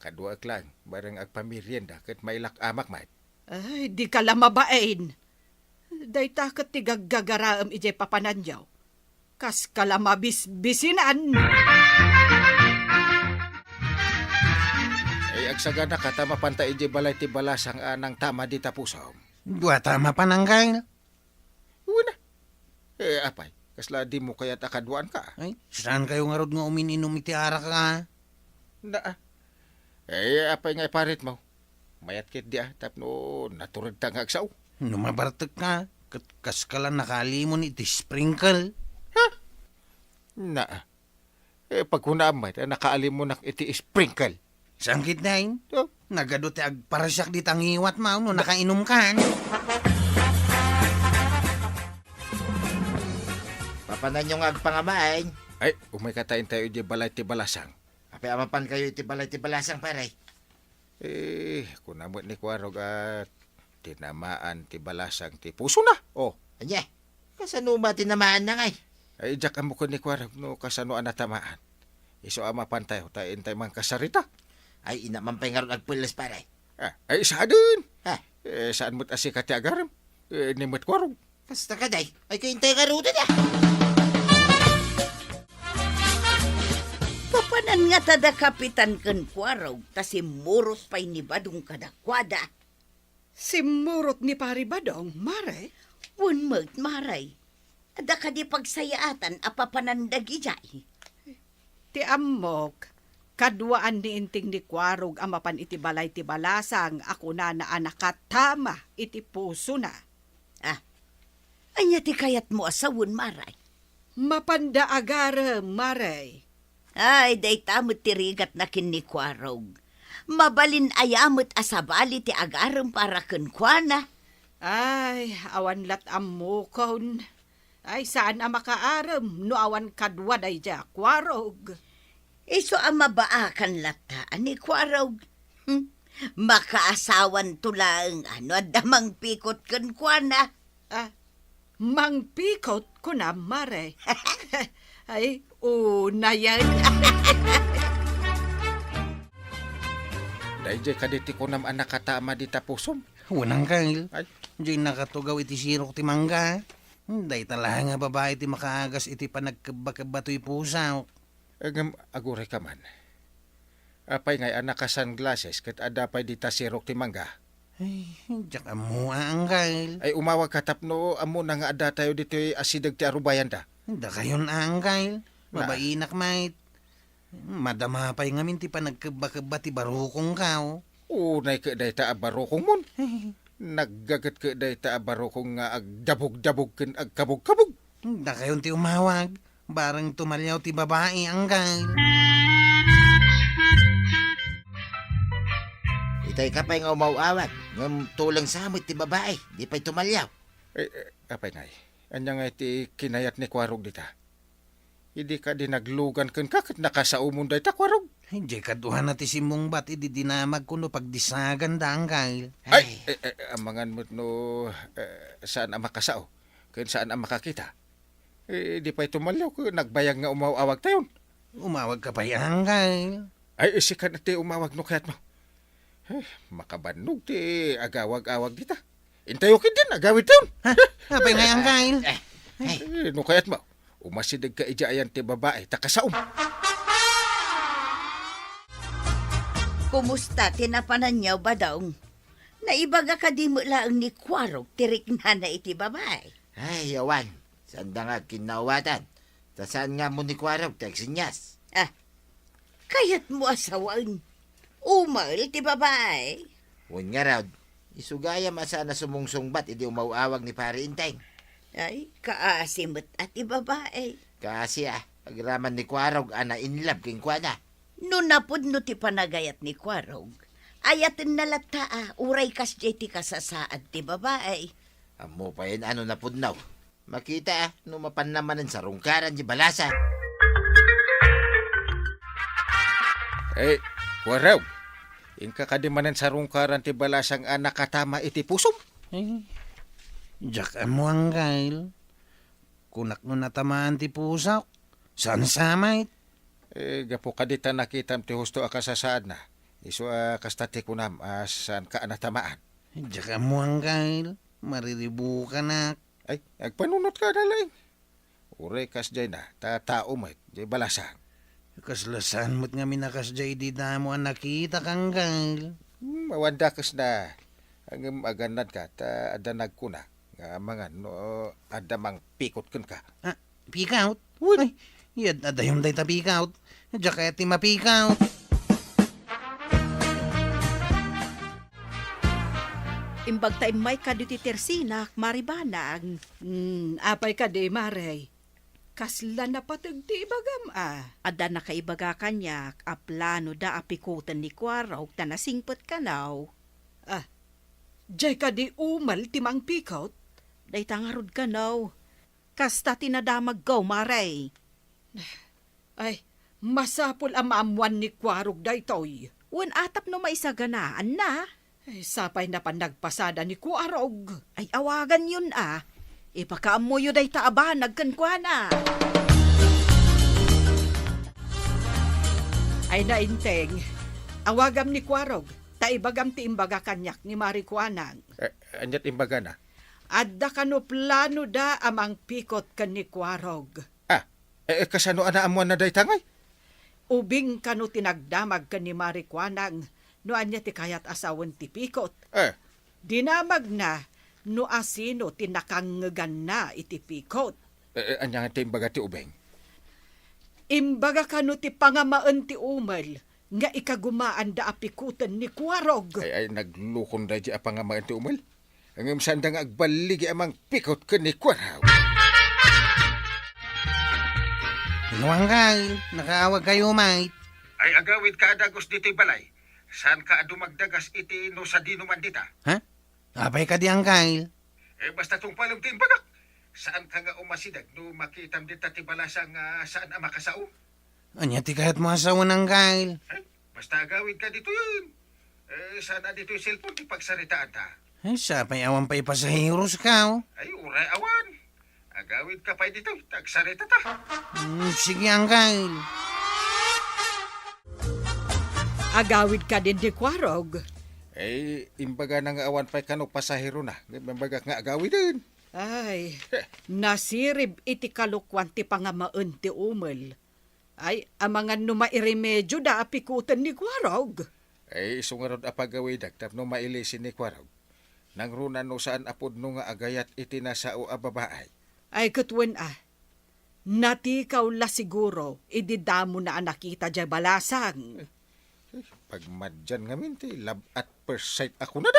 Kaduaek laeng, bareng agpamerienda ket mailak-amak met. Ay, dika la mabain. Dayta ket ti gaggagaraem idiay papananyo. Kaska la mabisbisinan. Ay, agsaganaka ta mapanta idiay balay ti balasang a nangtama dita pusom. Duata mapan, Anggail. Wen a. Eh, apay, kasla dimo kayat a kaduaanka? Ay, saankayo ngarud nga umin-inum iti arak, a? Na, a. Eh, apay nga iparitmo? Mayat ketdi a, tapno naturedta nga agsao. No mabartekka, ket kaska la nakaalimon iti sprinkle. Ha? Na, a. Eh, pagkunaam met a nakaalimunak iti sprinkle. Saan ketdin? Oh. Nagadu ti agparsiak dita ngiwatmo no nakainumkan. Papananyo nga agpangamaen? Ay, umayka ta intayo idiay balay ti balasang. Apay a mapankayo iti balay ti balasang, pare? Eh, kuna met ni Kuarog a tinamaan ti balasang ti pusona. Oh. Ania? Kasano met a tinamaanna ngay? Ay, diak ammo ken ni Kuarog no kasano a natamaan. Isu a mapantayo ta intay mankasarita. Ay, inna man pay ngarud agpelles, pare. Ah, ay, saanen. Ha? Eh, saan met a sika ti agarem? Eh, ni met Kuarog. Kasta kadi, ay, intay ngarud a. Papanan ngata da Kapitan ken Kuarog, ta simmurot pay ni Badong kadakuada. Simmurot ni Pari Badong, mare? Wen met, mare. Adda kadi pagsayaatan a papanan dagidiay? Ti ammok, kaduaan ni Inting ni Kuarog a mapan iti balay ti balasang a kunana a nakatama iti pusona. Ah, ania ti kayatmo a sawen, mare? Mapanda agarem, mare. Ay, dayta met ti rigatna ken ni Kuarog. Mabalin aya met a sabali ti agarem para kenkuana? Ay, awan lat ammokon. Ay, saan a makaarem no awan kadua daydiay a Kuarog. Isu a mabaakan latta a ni Kuarog. Hmm. Makaasawanto laeng a no adda mangpikot kenkuana. Ah, mangpikot, kunam, mare. Ay, unayen. Daydiay kadi ti kunam a nakatama dita pusom? Wen, Anggail. Ay. Diay nakatugaw iti sirok ti mangga. Dayta laeng a babai ti makaagas iti panagkebbakebba toy pusaw. Ngem agurayka man. Apay ngay a naka-sunglasses ket adda pay dita sirok ti mangga? Ay, diak ammo a, Anggail. Ay, umawagka tapno ammona nga addatayo ditoy asideg ti arubayanda. Dakayon a, Anggail. Na. Mabainak met. Madama pay ngamin ti panagkebbakebba ti barukongko. Unay ket dayta a barukongmon. Naggaget ket dayta a barukong nga agdabugdabog ken agkabugkabog. Dakayon ti umawag. Bareng tumaliaw ti babai, Anggail. Itay ka pay nga umaw-awag, ngem tuleng sa met ti babai, di pay tumaliaw. Eh, eh, apay ngay, ania ngay ti kinayat ni Kuarog dita? Idi kadi naglugan kenka ket nakasaomon dayta, Kuarog? Ay, diay kaduana ti simmungbat idi dinamagko no pagdisaganda, Anggail. Ay, ay, eh, eh, amangan met no, eh, saan a makasao, ken saan a makakita. Eh, di pay tumaliaw ket nagbayag nga umaw-awagtayon. Umawagka pay, Anggail. Ay, sika ti umawag no kayatmo. Eh, makabannog ti agawag-awag dita. Intayo ketdin, agawidtayon. Ha? Apay ngay, Anggail? Eh, eh. Eh, no kayatmo, umasidegka idiay ayan ti babai, ta kasaom. Kumusta ti napananyo, Badong? Naibaga kadi met laeng ni Kuarog ti riknana iti babai? Ay, awan. Saanda nga agkinnaawatan. Ta saan nga ammo ni Kuarog ti agsenyas. Ah, kayatmo a sawen? Umel ti babai. Wen ngarud, isu gayam a saan a sumungsungbat idi umaw-awag ni Pari Inteng. Ay, kaasi met a ti babai. Kaasi a, agraman ni Kuarog a na-in love kenkuana. No napudno ti panagayat ni Kuarog, ayatenna latta a uray kasdiay ti kasasaad ti babai. Ammo payen a no napudno. Makita a no mapanna manen sarungkaran ti balasang. Eh, Kuarog, inka kadi manen sarungkaran ti balasang a nakatama iti pusom? Eh, diak ammo, Anggail. Kunak no natamaan ti pusok, saan sa met? Eh, gapu kadi ta nakitam ti husto a kasasaadna, isu a kasta ti kunam a saanka a natamaan. Diak ammo, Anggail. Mariribukanak. Ay, agpanunotka a laeng. Uray kasdiay na, ta tao met, diay balasang. Kasla saan met ngamin a kasdiay idi damo a nakitak, Anggail. Hmm, awan dakesna. Ngem aganadka ta adda nagkuna nga amangan no adda mangpikot kenka. Ah, pikaut? Wen. Ay, iyad-addayon dayta pikaut. Diak kayat ti mapikaut. Imbag ta immayka ditoy tersinak, Mari Banag. Hmm, apay kadi, Mare? Kasla napateg ti ibagam, a? Adda nakaibaga kaniak a plano da a pikoten ni Kuarog ta nasingpet kano. Ah, diay kadi umel ti mangpikot? Dayta ngarud kano. Kasta ti nadamagko, Mare. Ay, masapul a maammoan ni Kuarog daytoy. Wen a tapno maisaganaanna. Ay, sapay napan nagpasada ni Kuarog. Ay, awaganyon a. Ipakaammoyo dayta a banag kenkuana. Ay, Nainteng, awagam ni Kuarog, ta ibagam ti imbaga kaniak ni Mari Kuanang. Eh, aniat imbagana? Adda kano plano da a mangpikot ken ni Kuarog. Ah, eh, kasano a naammoanna dayta ngay? Ubing kano ti nagdamag ken ni Mari Kuanang no ania ti kayat a sawen ti pikot. Eh. Dinamagna no asino ti nakangngeganna iti pikot. Eh, eh, ania nga ti imbaga ti ubing? Imbaga kano ti pangamaen ti umel nga ikagumaanda a pikoten ni Kuarog. Ay, ay, naglukon daydi a pangamaen ti umel. Ngem saanda nga agballigi a mangpikot ken ni Kuarog. Inuangkay, nakaawagkayo, mate. Ay, agawidka a dagus ditoy balay. Saanka a dumagdagas iti no sadino man dita. Ha? Apay kadi, Angkel? Eh, basta tungpalem ti imbagak. Saanka nga umasideg no makitam dita ti balasang nga saan a makasao? Ania ti kayatmo a sawen, Angkel? Eh, basta agawidka ditoyen. Eh, saan a ditoy cellphone ti pagsaritaanta? Ay, sapay awan pay pasaheros ka, oh. Ay, uray awan. Agawidka pay ditoy, ta agsaritata. Hmm, sige, Angkel. Agawid kadin ni Kuarog. Eh, imbagana nga awan pay kano pasaherona, ngem imbagak nga agawiden. Ay, nasirib iti kalokuan ti pangamaen ti umel. Ay, amangan no mairemedioda a pikoten ni Kuarog. Ay, isu ngarud a pagawidek tapno mailisin ni Kuarog. Nangruna no saan a pudno nga agayat iti nasao a babae. Ay, ket wen a. Natikaw la siguro idi damona a nakita diay balasang. Eh, pagmadian ngamin ti love at first sight a kunada.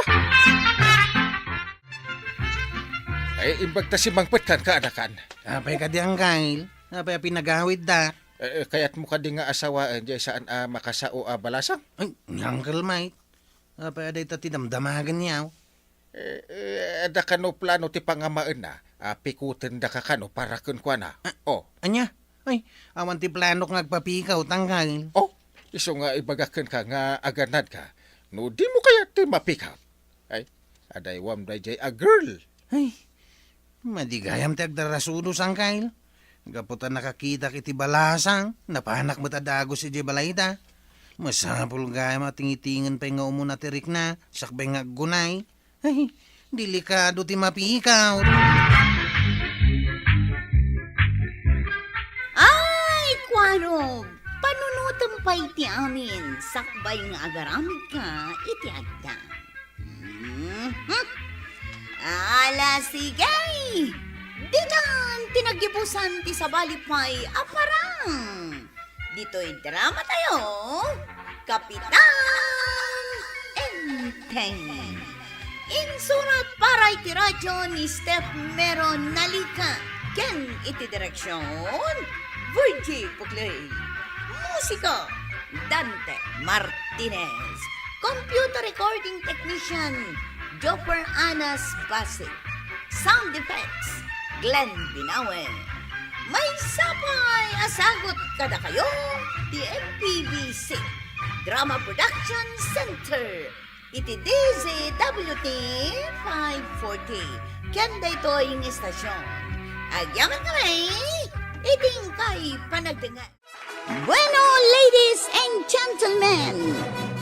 Ay, imbag ta simmangpet kan kaanakan. Apay kadi, Angkel? Apay a pinagawidda? Eh, eh, kayatmo kadi nga asawaen diay saan a makasao a balasang? Ay, ni Uncle Mike. Apay a dayta ti damdamagenyo? Eh, eh, adda kano plano ti pangamaenna a pikotendaka kano para kenkuana? Ah, oh. Ania? Ay, awan ti planok nga agpapikaw, Angkel. Oh, isu nga ibagak kenka nga aganadka no dimo kayat ti mapikaw. Ay, adaywam daydiay a girl. Ay, madi gayam ti agdarasudos, Angkel. Gapu ta nakakitak iti balasang, napanak met a dagus idiay balayda. Masapul gayam a tingitingen pay nga umuna ti rikna, sakbay nga aggunay. Ay, delikado ti mapikaw. Ay, Kuarog, panunotem pay ti amin, sakbay nga agaramidka iti adda. Mhm. Ala, sige! Ditan ti naggibusan ti sabali pay a parang. Ditoy drama tayo, Kapitan Enteng. Insurat para iti radyo ni Steph Mero Nalica ken iti direksyon, Virgie Puclay. Musika, Dante Martinez. Computer recording technician, Joffer Anas Basic. Sound effects, Glenn Binawe. Maysa pay a sagut kadakayo ti M P B C Drama Production Center iti D Z W T five forty ken daytoy nga istasyon. Agyaman kami iti inkay panagdengngeg. Bueno, ladies and gentlemen,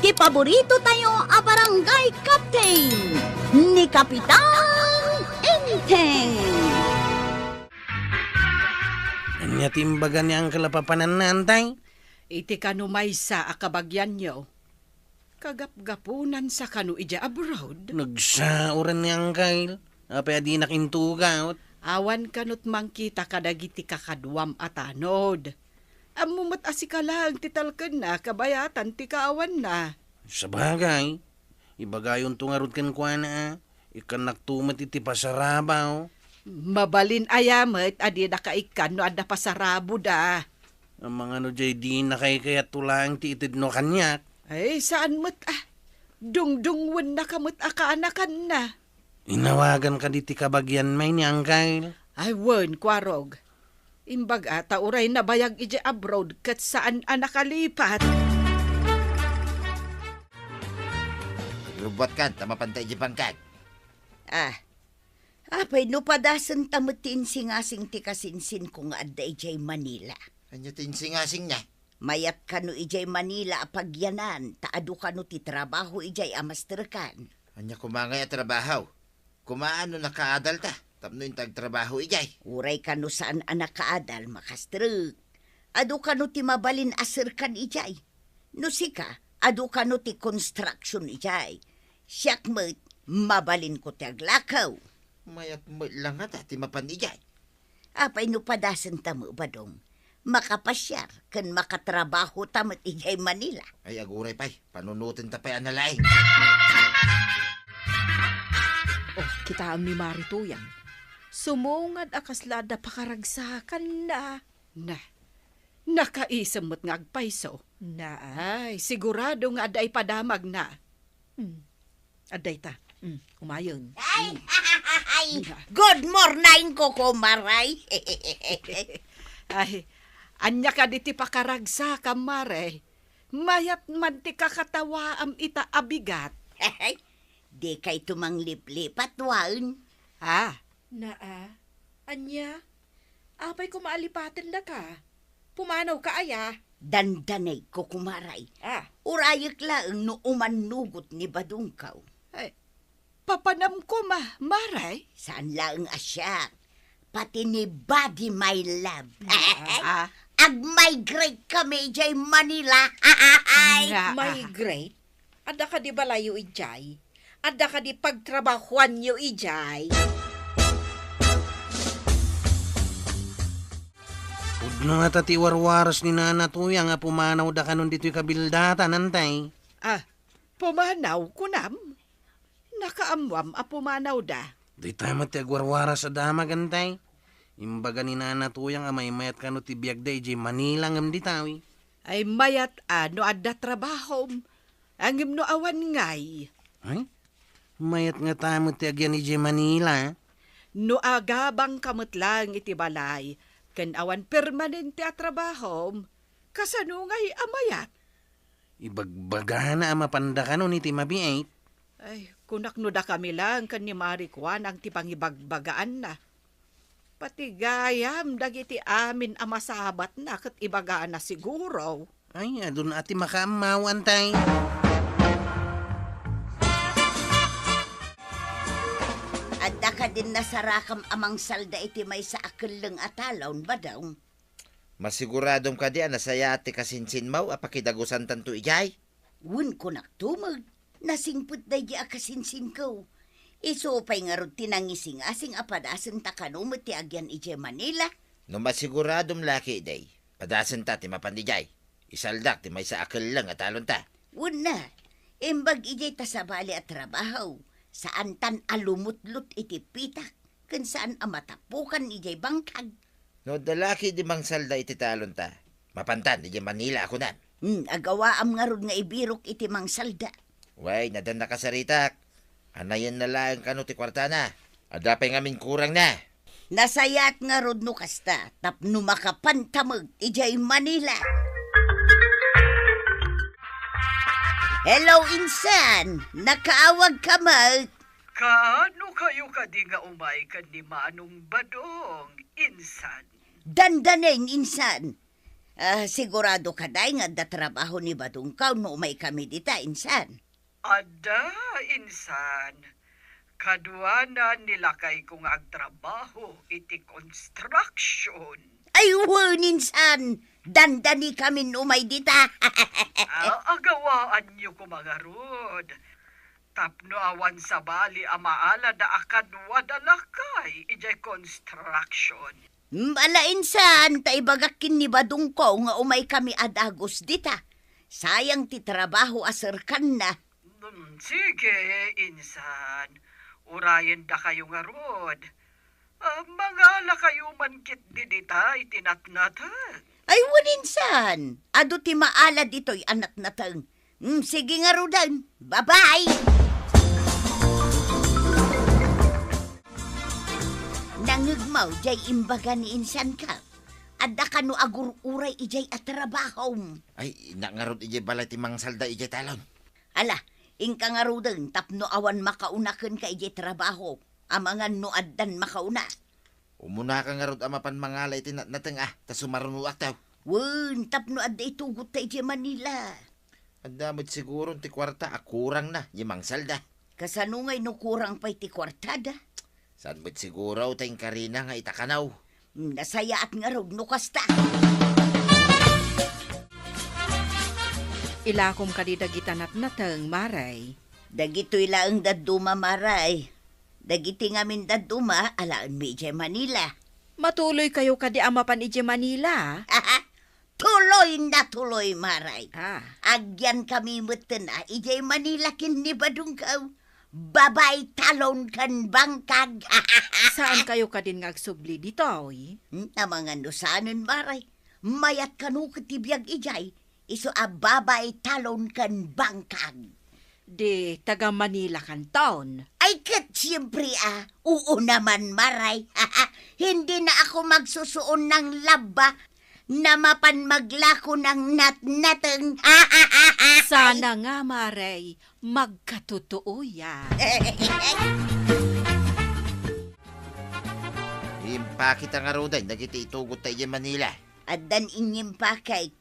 ti paborito tayo a barangay captain, ni Kapitan Enteng. Ania ti imbaga ni Uncle a papananna, Antay? Iti kano maysa a kabagianyo, Kagapgapunan sa kano idiay abroad? Nagsaoren ni Angkel. Apay a dinak intugaw? Awan kanot mangkita kadagiti kakaduam a tanod. Ammo met a sika laeng ti talkenna kabayatan ti kaawanna. Sabagay, ibagayonto ngarud kenkuana, a. Ikkannakto met iti pasarabaw. Mabalin aya met a dinaka ikkan no adda pasaraboda. Amangan no jay dina kaykayatto laeng ti itedno kaniak. Ay, saan met, ah. Dungdungwennaka met a kaanakanna. Inawagan kadi ti kabagian may ni Angkel? Ay, wen, Kuarog. Imbaga, ta uray nabayag idiay abroad ket saan a nakalipat. Agrubbuatkan, ta mapanta idiay bangkag. Ah, apay no padasenta met ti insingasing ti kasinsinko nga adda idiay Manila? Ania ti insingasingna? Mayat kano idiay Manila a pagyanan, ta adu kano ti trabaho idiay a masterkan. Ania koma ngay a trabaho? Kumaan no nakaadalta, tapno inta agtrabaho idiay. Uray kano saan a nakaadal, makastrek. Adu kano ti mabalin a serkan idiay. No sika, adu kano ti construction idiay. Siak met, mabalinko ti aglakew. Mayat met la ngata ti mapan idiay. Apay no padasenta met, Badong? Makapasiar ken makatrabahota met idiay Manila. Ay, aguray pay, panunotenta pay a nalaing. Oh, kitaem ni Mari Tuyang. Sumungad a kasla adda pakaragsakanna. Na, nakaisem met nga agpayso. Na, ah. Ay, sigurado nga adda ipadamagna. Hmm. Adda ita. Hmm, umayen. Ay, ay, good morning, kukumaray. Ay, ania kadi ti pakaragsakam, Mare? Mayat man ti kakatawaam ita a bigat. Dikayto mangliplipat, wen? Ah. Naa, ania? Apay koma a lipatendaka? Pumanawka aya? Dandanay, kukumaray. Ah. Urayek laeng no umannugot ni Badongkaw. Ay, papanam koma, Mare? Saan laeng a siak. Pati ni Buddy, my love. Ah. Ag-migrate kami idiay Manila. Ay. Nga, ah. Migrate? Adda kadi balayyo idiay? Adda kadi pagtrabahoanyo idiay? Pudno ngata ti warwaras ni Nana Tuyang a pumanawda kanon ditoy kabildatan, Antay. Ah, pumanaw, kunam? Nakaammoam a pumanawda? Dayta met ti agwarwaras a damag, Antay. Imbaga ni Nana Tuyang a maymayat kano ti biagda idiay Manila ngem ditawi. Ay, mayat a no adda trabahom. Ngem no awan ngay? Ay, mayat ngata met ti agyan idiay Manila. No agabangka met laeng iti balay, ken awan permanente a trabahom, kasano ngay a mayat? Ibagbagana a mapanda kanon iti mabiit. Ay, kunak no dakami laeng ken ni Mari Kuanang ti pangibagbagaanna. Pati gayam dagiti amin a masabatna ket ibagana siguro. Ay, adun a ti makaammaw, Antay. Adda kadin nasarakam a mangsalda iti maysa a kelleng a talon, Badong? Masiguradom kadi a nasayaat ti kasinsinmo a pakidagusantanto idiay? Wen, kunakto met, nasingpet daydi a kasinsinko. Isu pay ngarud ti nangisingasing a padasenta kano met ti agyan idiay Manila. No masiguradom la ketdi, padasenta ti mapan idiay. Isaldak ti maysa a kelleng a talonta. Wenna, imbag idiay ta sabali a trabaho, saantan a lumutlot iti pitak, ken saan a matapukan idiay bangkag. No adda la ketdi mangsalda iti talonta, mapantan idiay Manila a kunam. Hmm, agawaam ngarud nga ibirok iti mangsalda. Wen, adda nakasaritak. Anayenna laeng kano ti kuartana. Adda pay ngamin kurangna. Nasayaat ngarud no kasta, tapno makapanta met idiay Manila. Hello, insan! Nakaawagka met? Kaano kayo kadi nga umay ken ni Manong Badong, insan? Dandanen, insan. Ah, sigurado kadi nga adda trabaho ni Badongkaw no umay kami dita, insan? Adda, insan. Kaduanan ni lakayko nga agtrabaho iti construction. Ay, wen, insan. Dandanikamin umay dita. Ah, agawaanyo koma ngarud. Tapno awan sabali a maalada a kaduada lakay idiay construction. Ala, insan, ta ibagak ken ni Badongko nga umaykami a dagus dita. Sayang ti trabaho a serkanna. Hmm, sige, insan. Urayendakayo ngarud. Ah, mangalakayo man ketdi dita iti natnateng. Ay, wen, insan. Adu ti maala ditoy a natnateng. Hmm, sige ngaruden. Bye-bye! Nangngegmo jay imbaga ni insanko. Adda kano agur-uray idiay a trabahom. Ay, innak ngarud idiay balay ti mangsalda idiay talon. Ala, inka ngaruden tapno awan makauna kenka idiay trabaho. Amangan no addan makauna. Umunaka ngarud a mapan mangala iti natnateng a, ta sumarunoakto. Wen, tapno adda itugotta idiay Manila. Adda met siguron ti kuarta a kurangna, idiay mangsalda. Kasano ngay no kurang pay ti kuartada? Saan met siguro ta inkarina nga ita kano? Nasayaat ngarud no kasta. Ilakom kadi dagita natnateng, Maray. Dagitoy laeng dadduma, Maray. Dagiti ngamin dadduma, alaenmi idiay Manila. Matuloykayo kadi a mapan idiay Manila? Tuloy na tuloy, Maray. Ah. Agyankami metten a idiay Manila ken ni Badongko. Babai, talon ken bangkag. Saankayo kadin nga agsubli ditoy? Hmm, amangan no saanen, Maray. Mayat kano ket ti biag idiay, isu a babai, talon ken bangkag. Di taga Manila kanton? Ay, ket siempre, ah, oo naman, Maray. Hindi na ako magsusuon ng laba na mapan maglako ng natnateng. Sana nga, Maray, magkatotoo yan. Impakita ngaruden dagiti itugotta idiay Manila. Addan inyimpakek.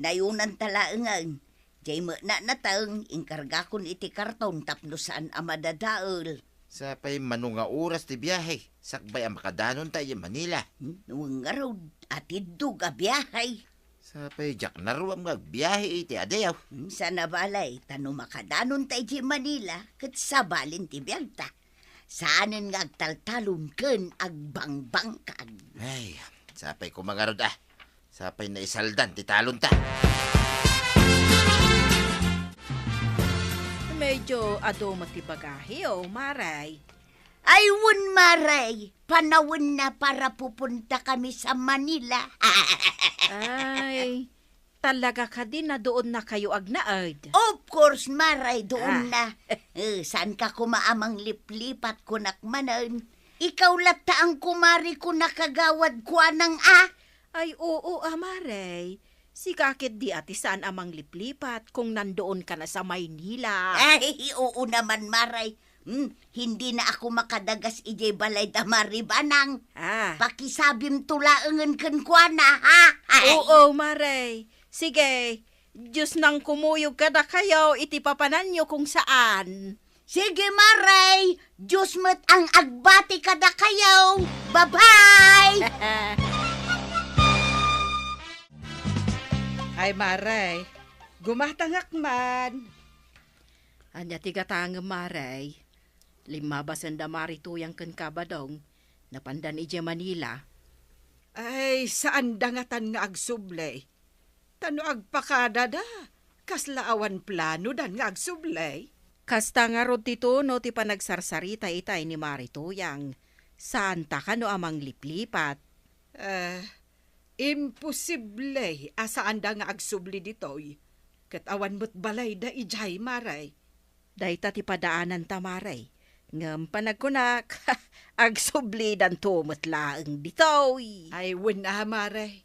Nayunanta laengen. Jay met natnateng, inkargakon iti karton tapno saan a madadael. Sapay mano nga oras ti biahe, sakbay a makadanonta idiay Manila. Hmm, wen ngarud, atiddog a biahe. Sapay diak naruam nga agbiahe iti adiaw. Hmm, sana balay, ta no makadanonta idiay Manila, ket sabalin ti biagta. Saanen nga agtaltalon ken agbangbangkag. Ay, sapay koma ngarud, ah. Sapay naisaldan ti talonta. Medyo adu met ti bagaheyo, Maray. Ay, wen, Maray. Panawenna para pupunta kami sa Manila. Ay, talaga kadi, naduonnakayo agnaed? Of course, Maray, duonna. Ah. Eh, saanka koma a mangliplipat, kunak manen. Ikaw latta ang kumari ko nakagawad kuanang a. Ay, oo, a, Maray. Sika ketdi a ti saan a mangliplipat kung nanduonka na sa Maynila. Ay, oo naman, Maray. Hmm, hindi na ako makadagas idiay balay da Mari Banang. Ah. Pakisabimto laengen kenkuana, ha? Ay. Oo, Maray. Sige, Dios nang kumuyog kadakayo iti papananyo kung saan. Sige, Maray. Dios met ang agbati kadakayo. Bye-bye! Ay, Maray. Gumatangak man. Ania ti gatangem, Maray? Limmabasen da Mari Tuyang ken Kabadong. Napandan idiay Manila. Ay, saanda ngatan nga agsubli. Ta no agpakadada, kasla awan planodan nga agsubli. Kasta ngarud ti tono ti panagsarsarita itay ni Mari Tuyang. Saanta kano a mangliplipat? Eh, imposible a saanda nga agsubli ditoy. Ket awan met balayda idiay, Maray. Dayta ti padaananta, Maray. Ngem panagkunak, agsublidanto met laeng ditoy. Ay, wen a, Maray.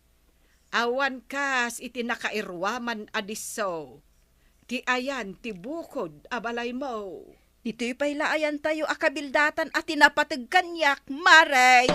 Awan kas iti nakairuaman a disso. Ti ayan ti bukod a balaymo. Ditoy pay la ayantayo a kabildatan a ti napateg kaniak, Maray.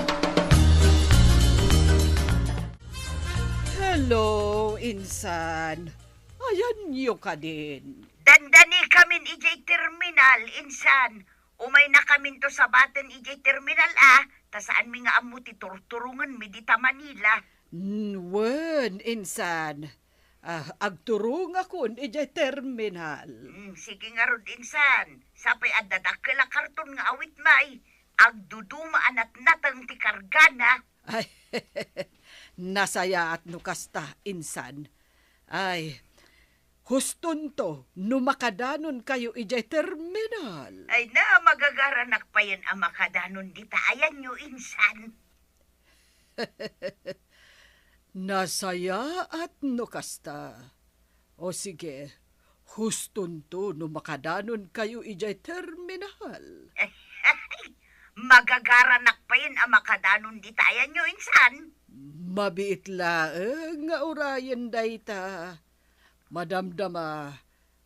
Hello, insan. Ayanyo kadin? Dandanikamin idiay terminal, insan. Umaynakaminto sabaten idiay terminal, a, ta saanmi nga ammo ti turturongenmi dita Manila. Mm, wen, insan. Ah, agturongakon idiay terminal. Mm, sige ngarud, insan. Sapay adda dakkel a karton nga awit may. Agduduma a natnateng ti kargana. Ay, nasayaat no kasta, insan. Ay, hustonto no makadanonkayo idiay terminal. Ay na, magagaranak payen a makadanon dita ayanyo, insan. Nasayaat no kasta. O sige, hustonto no makadanonkayo idiay terminal. Magagaranak payen a makadanon dita ayanyo, insan. Mabiit laeng nga urayen dayta. Madamdama,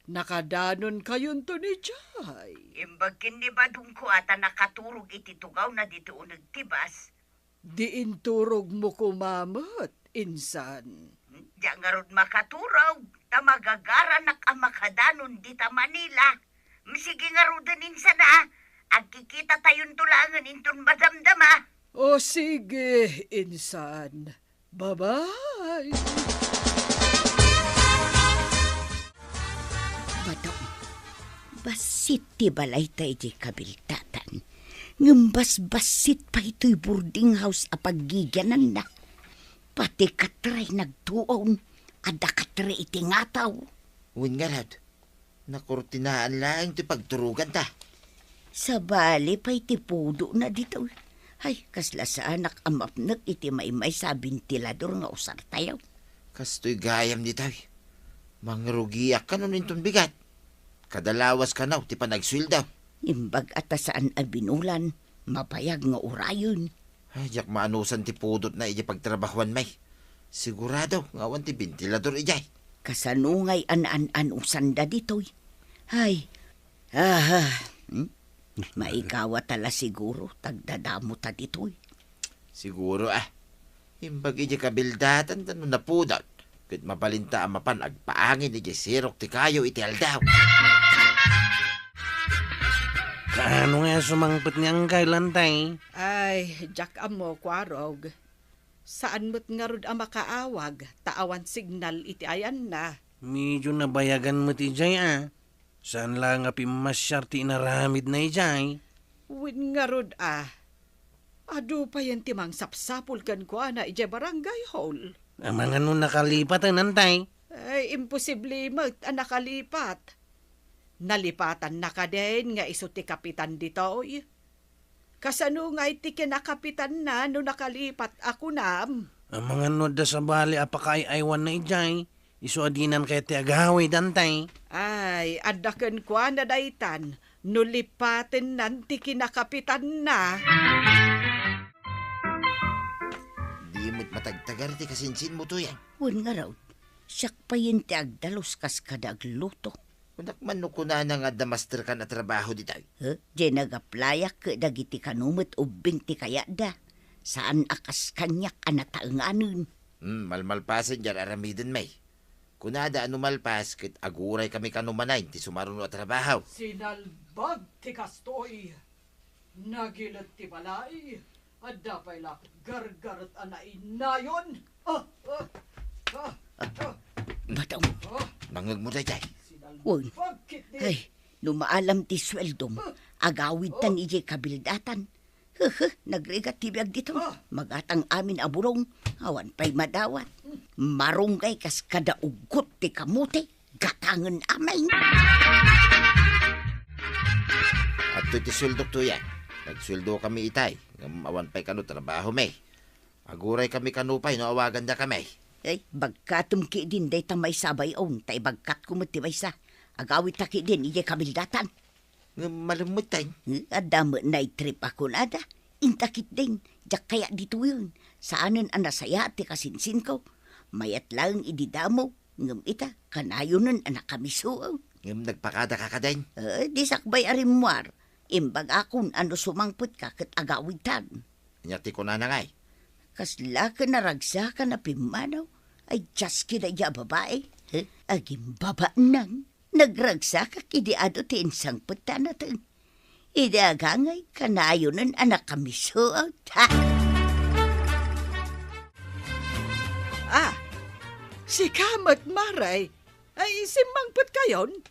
nakadanonkayonto ni Jay. Imbag ken ni Badongko a ta nakaturog iti tugawna ditoy uneg ti bas. Di inturogmo koma met, insan. Diak ngarud makaturog, ta magagaranak a makadanon dita Manila. Sige ngaruden, insan, a. Agkikitatayonto laengen inton madamdama. O sige, insan. Bye-bye. Madam, bassit ti balayta idiay kabildatan. Ngem basbassit pay toy boarding house a paggigiananna. Pati katre nagtuon, adda katre iti ngataw. Wen ngarud, nakurtinaan laeng ti pagturoganta. Sabali pay ti pudona ditoy. Ay, kasla saanak a mapnek iti maymaysa a bentilador nga usartayo. Kastoy gayam ditoy. Mangrugiak kano inton bigat. Kada lawas kano ti panagsueldo. Imbag a ta saan a binulan, mabayag nga urayen. Ay, diak maanusan ti pudotna idiay pagtrabahuan, may. Sigurado nga awan ti bentilador idiay. Kasano ngay a naan-anusanda ditoy? Ay, aha, hmm? Maikawata la siguro, ta agdadamota ditoy. Siguro, a. Imbag idiay kabildatanta no napudot, ket mabalinta a mapan agpaangin idiay sirok ti kayo iti aldaw. Kaano nga sumangpet ni Angkay, Lantay? Ay, diak ammo, Kuarog. Saan met ngarud a makaawag, ta awan signal iti ayanna. Medyo nabayagan met idiay, a. Saan la nga pimmasiar ti inaramidna idiay? Wen ngarud, a. Adu payen ti mangsapsapul kenkuana idiay barangay hall. Amangan no nakalipaten, Antay? Ay, imposible met a nakalipat. Nalipatanna kadin nga isu ti kapitan ditoy? Kasano ngay ti kinakapitanna no nakalipat a kunam? Amangan no adda sabali a pakaay-aywanna idiay, isu a dinan kayat ti agawid, Antay? Ay, adda kenkuana daytan no lipatennan ti kinakapitanna. Di met matagtagar ti kasinsinmo, Tuyang. Wen ngarud, siak payen ti agdalus kas kada agluto. Kunak man no kunana nga adda masterkan a trabaho ditoy. He? Diay nagaplayak ket dagiti kano met ubbing ti kayatda. Saan a kas kaniak a nataenganen. Hmm, malmalpasen diay aramiden, may. Kunada a no malpas ket aguray kami kano manen ti sumaruno a trabaho. Sinalbag ti kastoy. Nagilet ti balay. Adda pay la gargaret a nainayon. Ah, ah, ah, ah. Madam, ah. Nangngegmo daydiay. Sinalbag. Wen. Ay, no maalam ti sueldom, agawidtan idiay kabildatan. Hehe, nagrigat ti biag dito. Ah. Magatang amin a bulong. Awan pay madawat. Marunggay kas kada uggot ti kamote. Gatangen amin. Adtoy ti sueldok, Tuyang. Nagsueldo kami itay, ngem awan pay kano trabaho mi. Aguray kami kano pay no awaganda kami. Ay, bagkatem ki din dayta maysa bay-on, ta ibagkatko met ti maysa. Agawidta ki din idiay kabildatan. Ngem malem met, tay. Eh, adda met night trip a kunada. Inta ketdin, diak kayat ditoyen. Saanen a nasayaat ti kasinsinko. Mayat laeng idi damo, ngem ita, kanayonen a nakamiso. Ngem nagpakadaka kadin? Eh, di sakbay a rimmuar. Imbagakon a no sumangpetka ket agawidtan. Ania ti kunana ngay? Kasla ket naragsakan a pimmanaw. Ay, dias kida iya babae. Eh, agimbabaanang. Nagragsakak idi adu ti insangpet ta nateng. Idi agangay, kanayonen a nakamisoot. Ha! Sika met, Mare. Ay, simmangpetkayon?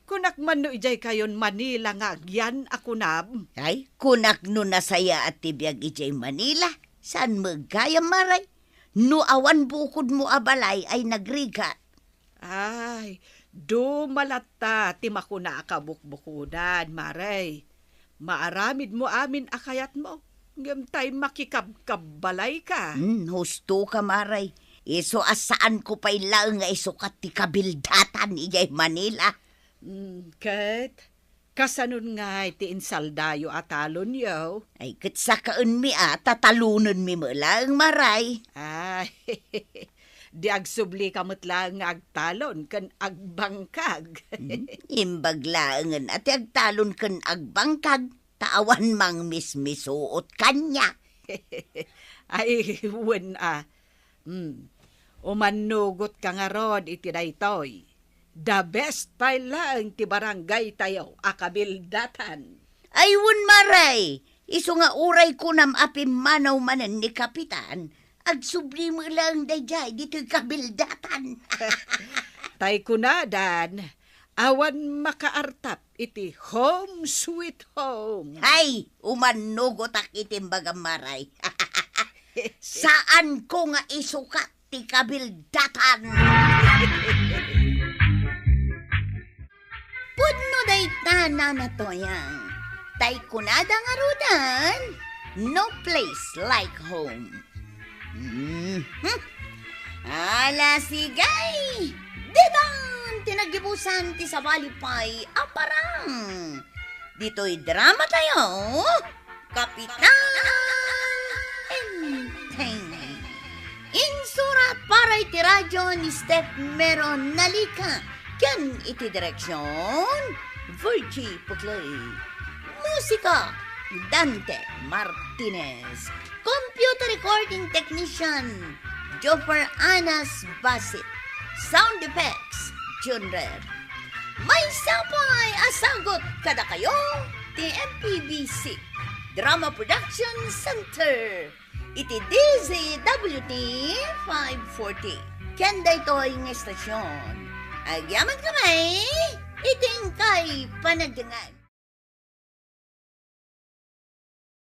Kunak man no idiaykayon Manila nga agyan a kunam. Ay, kunak no nasayaat ti biag idiay Manila. Saan met gayam, Mare? No awan bukodmo a balay ay nagrigat. Ay, duma latta ti makuna a kabukbukodan, Mare. Maaramidmo amin a kayatmo, ngem tay makikabkabbalayka. Hmm, husto ka, Mare. Isu a saanko pay laeng nga isukat ti kabildatan idiay Manila. Hmm, ket kasanon ngay ti insaldayo a talonyo? Ay, ket sakaenmi a, ta talonenmi met laeng, Mare. Ay, di agsublika met laeng nga agtalon ken agbangkag. Hmm, imbag laengen a ti agtalon ken agbangkag, ta awan mangmismisuot kaniak. Ay, wen a. Hmm. Umannugotka ngarud iti daytoy. The best pay laeng ti barangaytayo a kabildatan. Ay, wen, Mare, isu nga uray kunam a pimmanaw manen ni Kapitan, agsubli met laeng daydiay ditoy kabildatan. Tay kunadan, awan makaartap iti home sweet home. Ay, umannugotak iti imbagam, Mare. Saanko nga isukat ti kabildatan. Pudno dayta, Nana Toyang. Tay kunada ngaruden, no place like home. Mhm. Ala, sige! Ditan ti naggibusan ti sabali pay a parang. Ditoy drama tayo, Kapitan Enteng. Insurat para iti radyo ni Steph Mero Nalica ken iti direksyon, Virgie Puclay. Musika, Dante Martinez. Computer recording technician, Joffer Anas Basit. Sound effects, Jun Red. Maysa pay a sagut kadakayo ti M P B C Drama Production Center iti D Z W T five forty. Ken daytoy nga estasyon, agyamankami iti inkay panagdengngeg.